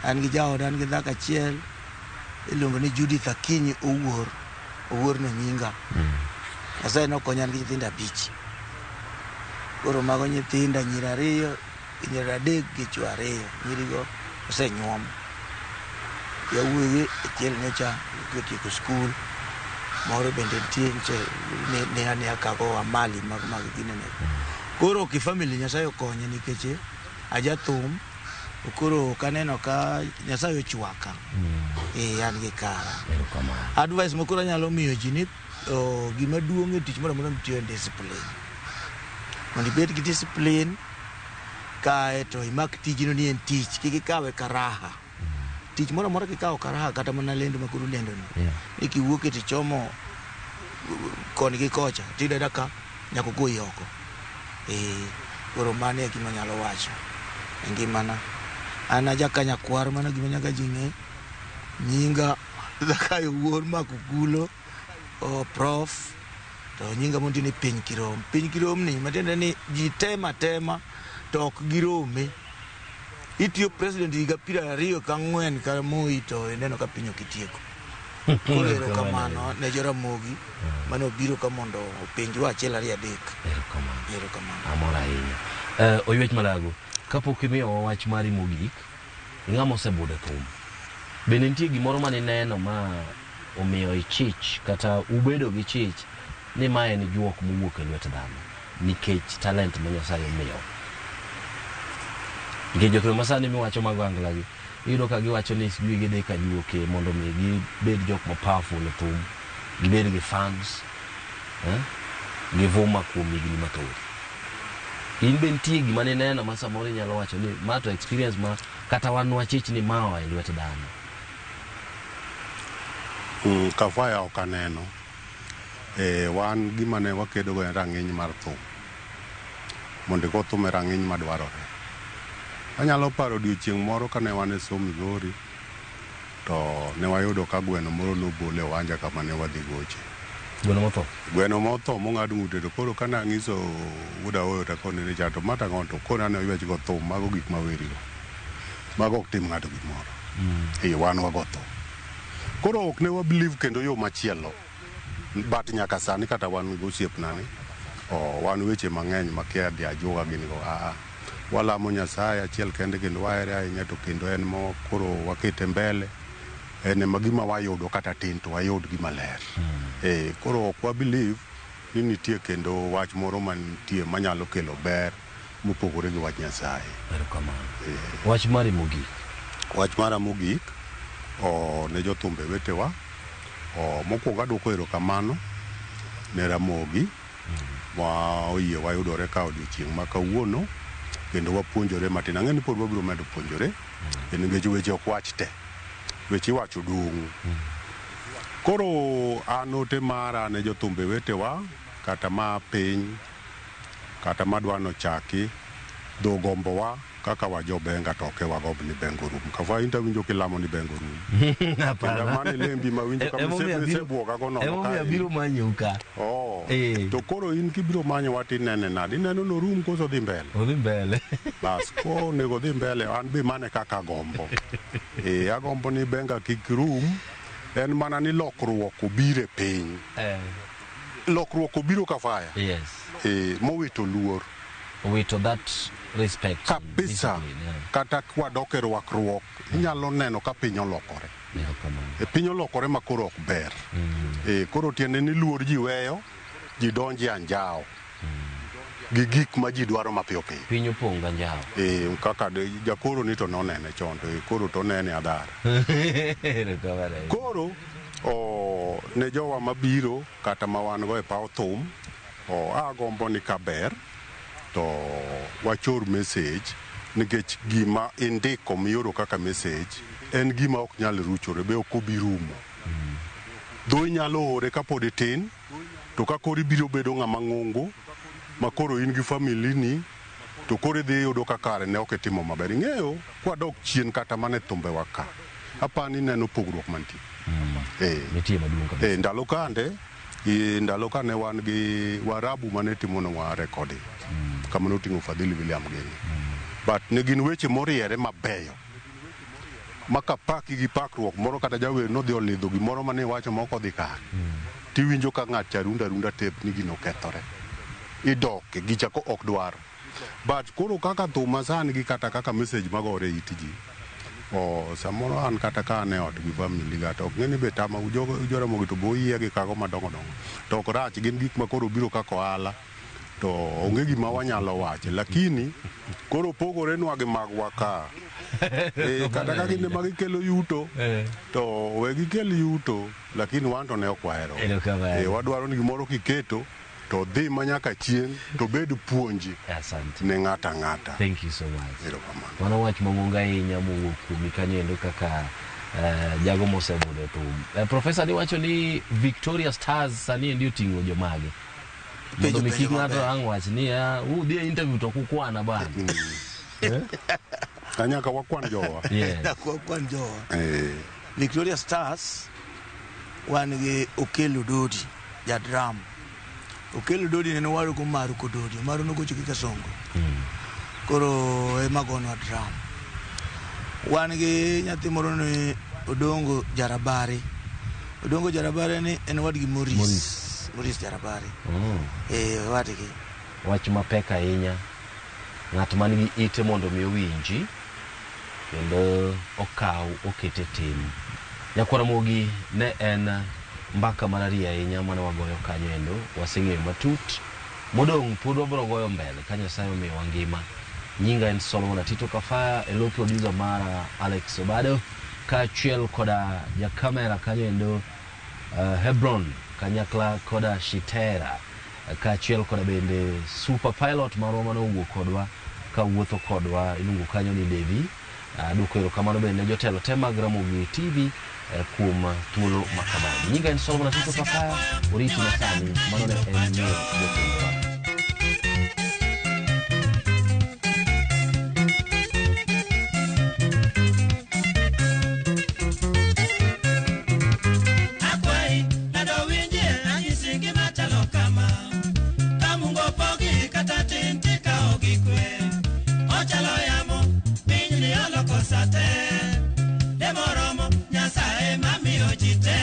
An gi jaoda, an gi dhako achiel, iluongo ni Judith Akinyi Owuor. Owuor no nyinga. Nyasaye nokonya an gi nyithindo 5. Koro mago nyithinda nyiri 2, nyiri 3 gi chwo 2. Nyirigo osenyuom. Yawuoyi achiel nyocha otieko skul, moro bende nitie nyocha ne akago amali mag ginene. Koro ki family Nyasaye okonye nikech ajathum, koro ok aneno ka Nyasaye ochwaka. An gi kara. Advice ma koro anyalo miyo ji ni gima duong' e tich moro amora mitiyo en discipline. Mondo ibed gi discipline, kae to imak tijno ni en tich, kik ikawe ka raha. Tich moro amora kikawo ka raha kata mana lendo ma koro lendo ni. Ni kiwuok e tichomo koni gi kocha, tiyudo ka nyaka ogoyi oko. Koro mano e gima anyalo wacho e ngimana. An aja Nyakwar, mano gima nyaka ji ng'e. Nyinga Zakayo Wuor Makukulo, prof, to nyinga mondi ni Piny Kirom. Piny Kirom ni matiende ni ji tema tema to ok girome. Itiyo president higa 24 ka Moi to ineno ka piny ok itieko. Koro erokamano ne Joramogi mane obiro ka mondo openjwa achiel ariyo adek. Erokamano. Erokamano. Amor ahinya. Oywech Malago, kapok imiyowa wach mari mogik, ing'ama osebudho e thum. Bende nitie gimoro mane ineno ma omiyo ichich kata ubedo gi chich ni ma en juok mowuok e lwet dhano nikech talent ma Nyasaye omiyo? Nikech jothum masani miwacho mag ohangla gi, iyudo ka giwacho ni sijui gidhi ka juoke mondo mi gibed jok ma powerful e thum, gibed gi fans, givuma kuom higni mathoth. In be nitie gima nineno ma samoro inyalo wacho ni ma to experience ma kata wan wachich ni ma oa e lwet dhano. Kafaya ok aneno. Wan gima ne wakedo go en rang'iny mar thum. Mondo igo thum e rang'iny madwarore. Anyalo paro odiochieng' moro kane wan e somo Migori, to ne wayudo ka gweno moro nobol e wanja kama ne wadhi goche. Gweno motho? Gweno motho mong'ad ng'ute to koro kane ang'iso wuod Aoyo to akone ni cha to ma tang'o to kona ne oywech go thum mago gik mawerigo. Mago ok tim ng'ato gimoro. Wan wago thum. Koro ok ne wa believe kendo yo machielo. But nyaka sani kata wan gi osiepna ni, wan weche mang'eny makia dhi ajuoga gini go. Walamo Nyasaye achiel kende kendo wahere ahinya to kendo en mo koro wakete mbele. En ema gima wayudo kata tin to wayud gima ler. Koro ok wa believe ni nitie kendo wach moro mantie manyalo kelo ber mopogore gi wach Nyasaye. Erokamano. Wach mari mogik. Wach mara mogik ne jothumbe wetewa. Mokwongo aduoko erokamano ne Ramogi ma oyie wayudore ka odiochieng' ma kawuono kendo wapuonjore matin. Ang'e ni pod wabiro medo puonjore kendo nikech weche ok wach te. Weche iwacho dung'. Koro an ote mara ne jothumbe wetewa kata ma piny kata madwa nochaki dho gombowa kaka wajobenga to ok wagomb ni bengo rum. Kafa in to awinjo kilamo ni bengo rum. Kendo mano e lembi mawinjo ka misebuoga go nono Emomiyo ka abiro manyou ka. To koro in kibiro manyowa tinene nade? Ineno norum koso dhi mbele? Odhi mbele. Bas, ko onego dhi mbele, an be mano e kaka agombo. Agombo ni benga kik rum, en mana ni lokruok obiro e piny. Lokruok obiro Kafaya. Mowito luor. Owito that respect. Kabisa. Kata kwadok e rwakruok, inyalo neno ka piny olokore. Piny olokore ma koro ok ber. Koro tiende ni luor ji weyo, ji donjo e anjawo. Gi gik ma ji dwaro mapiyo piyo. Piny opong' gi anjawo. Kaka jakoro ni to nonene chon, to koro to onene adhara. Koro, ne jowa mabiro kata ma wan go e paw thum, agombo ni kaber to wachor message nikech gima indiko mioro kaka message en gima ok nyal ruchore be ok obi rumo. Dho inyalo ore kapod itin, to ka koro ibiro bedo ng'ama ng'ongo ma koro in gi family ni to koro idhi yudo ka kare ne ok itimo maber. Ing'eyo kwadok chien kata mana e thumbewa ka, apani ineno pogruok mantie. Nitie maduong' kabisa. Ndalo kande, ndalo kane wan gi Warabu mane timonwa recording, kama noting'o Fadhili William gini. But ne gin weche moriere mabeyo. Ma kapaki gi pakruok moro kata jawer nodhi olidho gimoro mane iwacho ma ok odhi kare. Tiwinjo ka ng'at cha runda runda tape ni gino okethore. Idoke, gicha ko ok dwar. But koro kaka thum masani gi kata kaka message magore e it ji, samoro an kata ka an e ot gi family ga to ok ng'e ni be tama Joramogi to bo oyie gi kago madongo dongo. To ok rach, gin gik ma koro biro kaka ohala to onge gima wanyalo wacho. Lakini koro pogore nwa gi magwa ka. Kata ka gin ema gikelo yuto, to we gikel yuto, lakini wan to ne ok wahero. Wadwaro ni gimoro kiketo to dhi ma nyaka chieng' to bed puonji ne ng'ato ang'ata. Thank you so much. Erokamano. Mano wach mang'ongo ahinya mowuok kuomi kanyo endo kaka jago mosebudho e thum. Profesa niwacho ni Victoria Stars sani endi oting'o jomage. Mondo mi kik ng'ato ang' wach ni udhi e interview to kukwana bana. Nyaka wakwan jowa. Nyaka wakwan jowa. Victoria Stars wan gi Okello Dodi, ja drum. Okello Dodi ne waru go Maru Kododi, Maru nogocho gi Kasongo. Koro ema gonwa drum. Wan gi nyathi moro ni Odongo Jarabari. Odongo Jarabare ni en wadgi Maurice. Maurice. Maurice Jarabare. Wadgi. Wach mapek ahinya. Ng'at man gi ite mondo mi owinji kendo okaw okete tim. Nyakwar Ramogi ne en mbaka marariya ahinya mane wagoyo kanyo endo. Waseng'eyo matut. Modong' pod wabiro goyo mbele ka Nyasaye omiyowa ngima. Nyinga en Solomon Atito Kafaya, e lo producer mara Alex Obado, kaachiel koda jakamera kanyo endo Hebron kanyakla koda Shitera, kaachiel koda bende super pilot marwa mane owuok kodwa kawuotho kodwa iluongo kanyo ni Devi. Aduoko erokamano bende ne jotelo te mag Ramogi TV kuom thuolo ma kamano. Nyinga en Solomon Atito Kafaya, oriti masani, mano ne en ng'eyo jothumbewa. Akwayi ng'ado winjie anyisi gima chalo kama. Ka Mungu opogi kata tin tikawo gi kwe. Ochalo yamo, pinyni oloko sa te. Lemo romo, Nyasaye mamiyo ji te.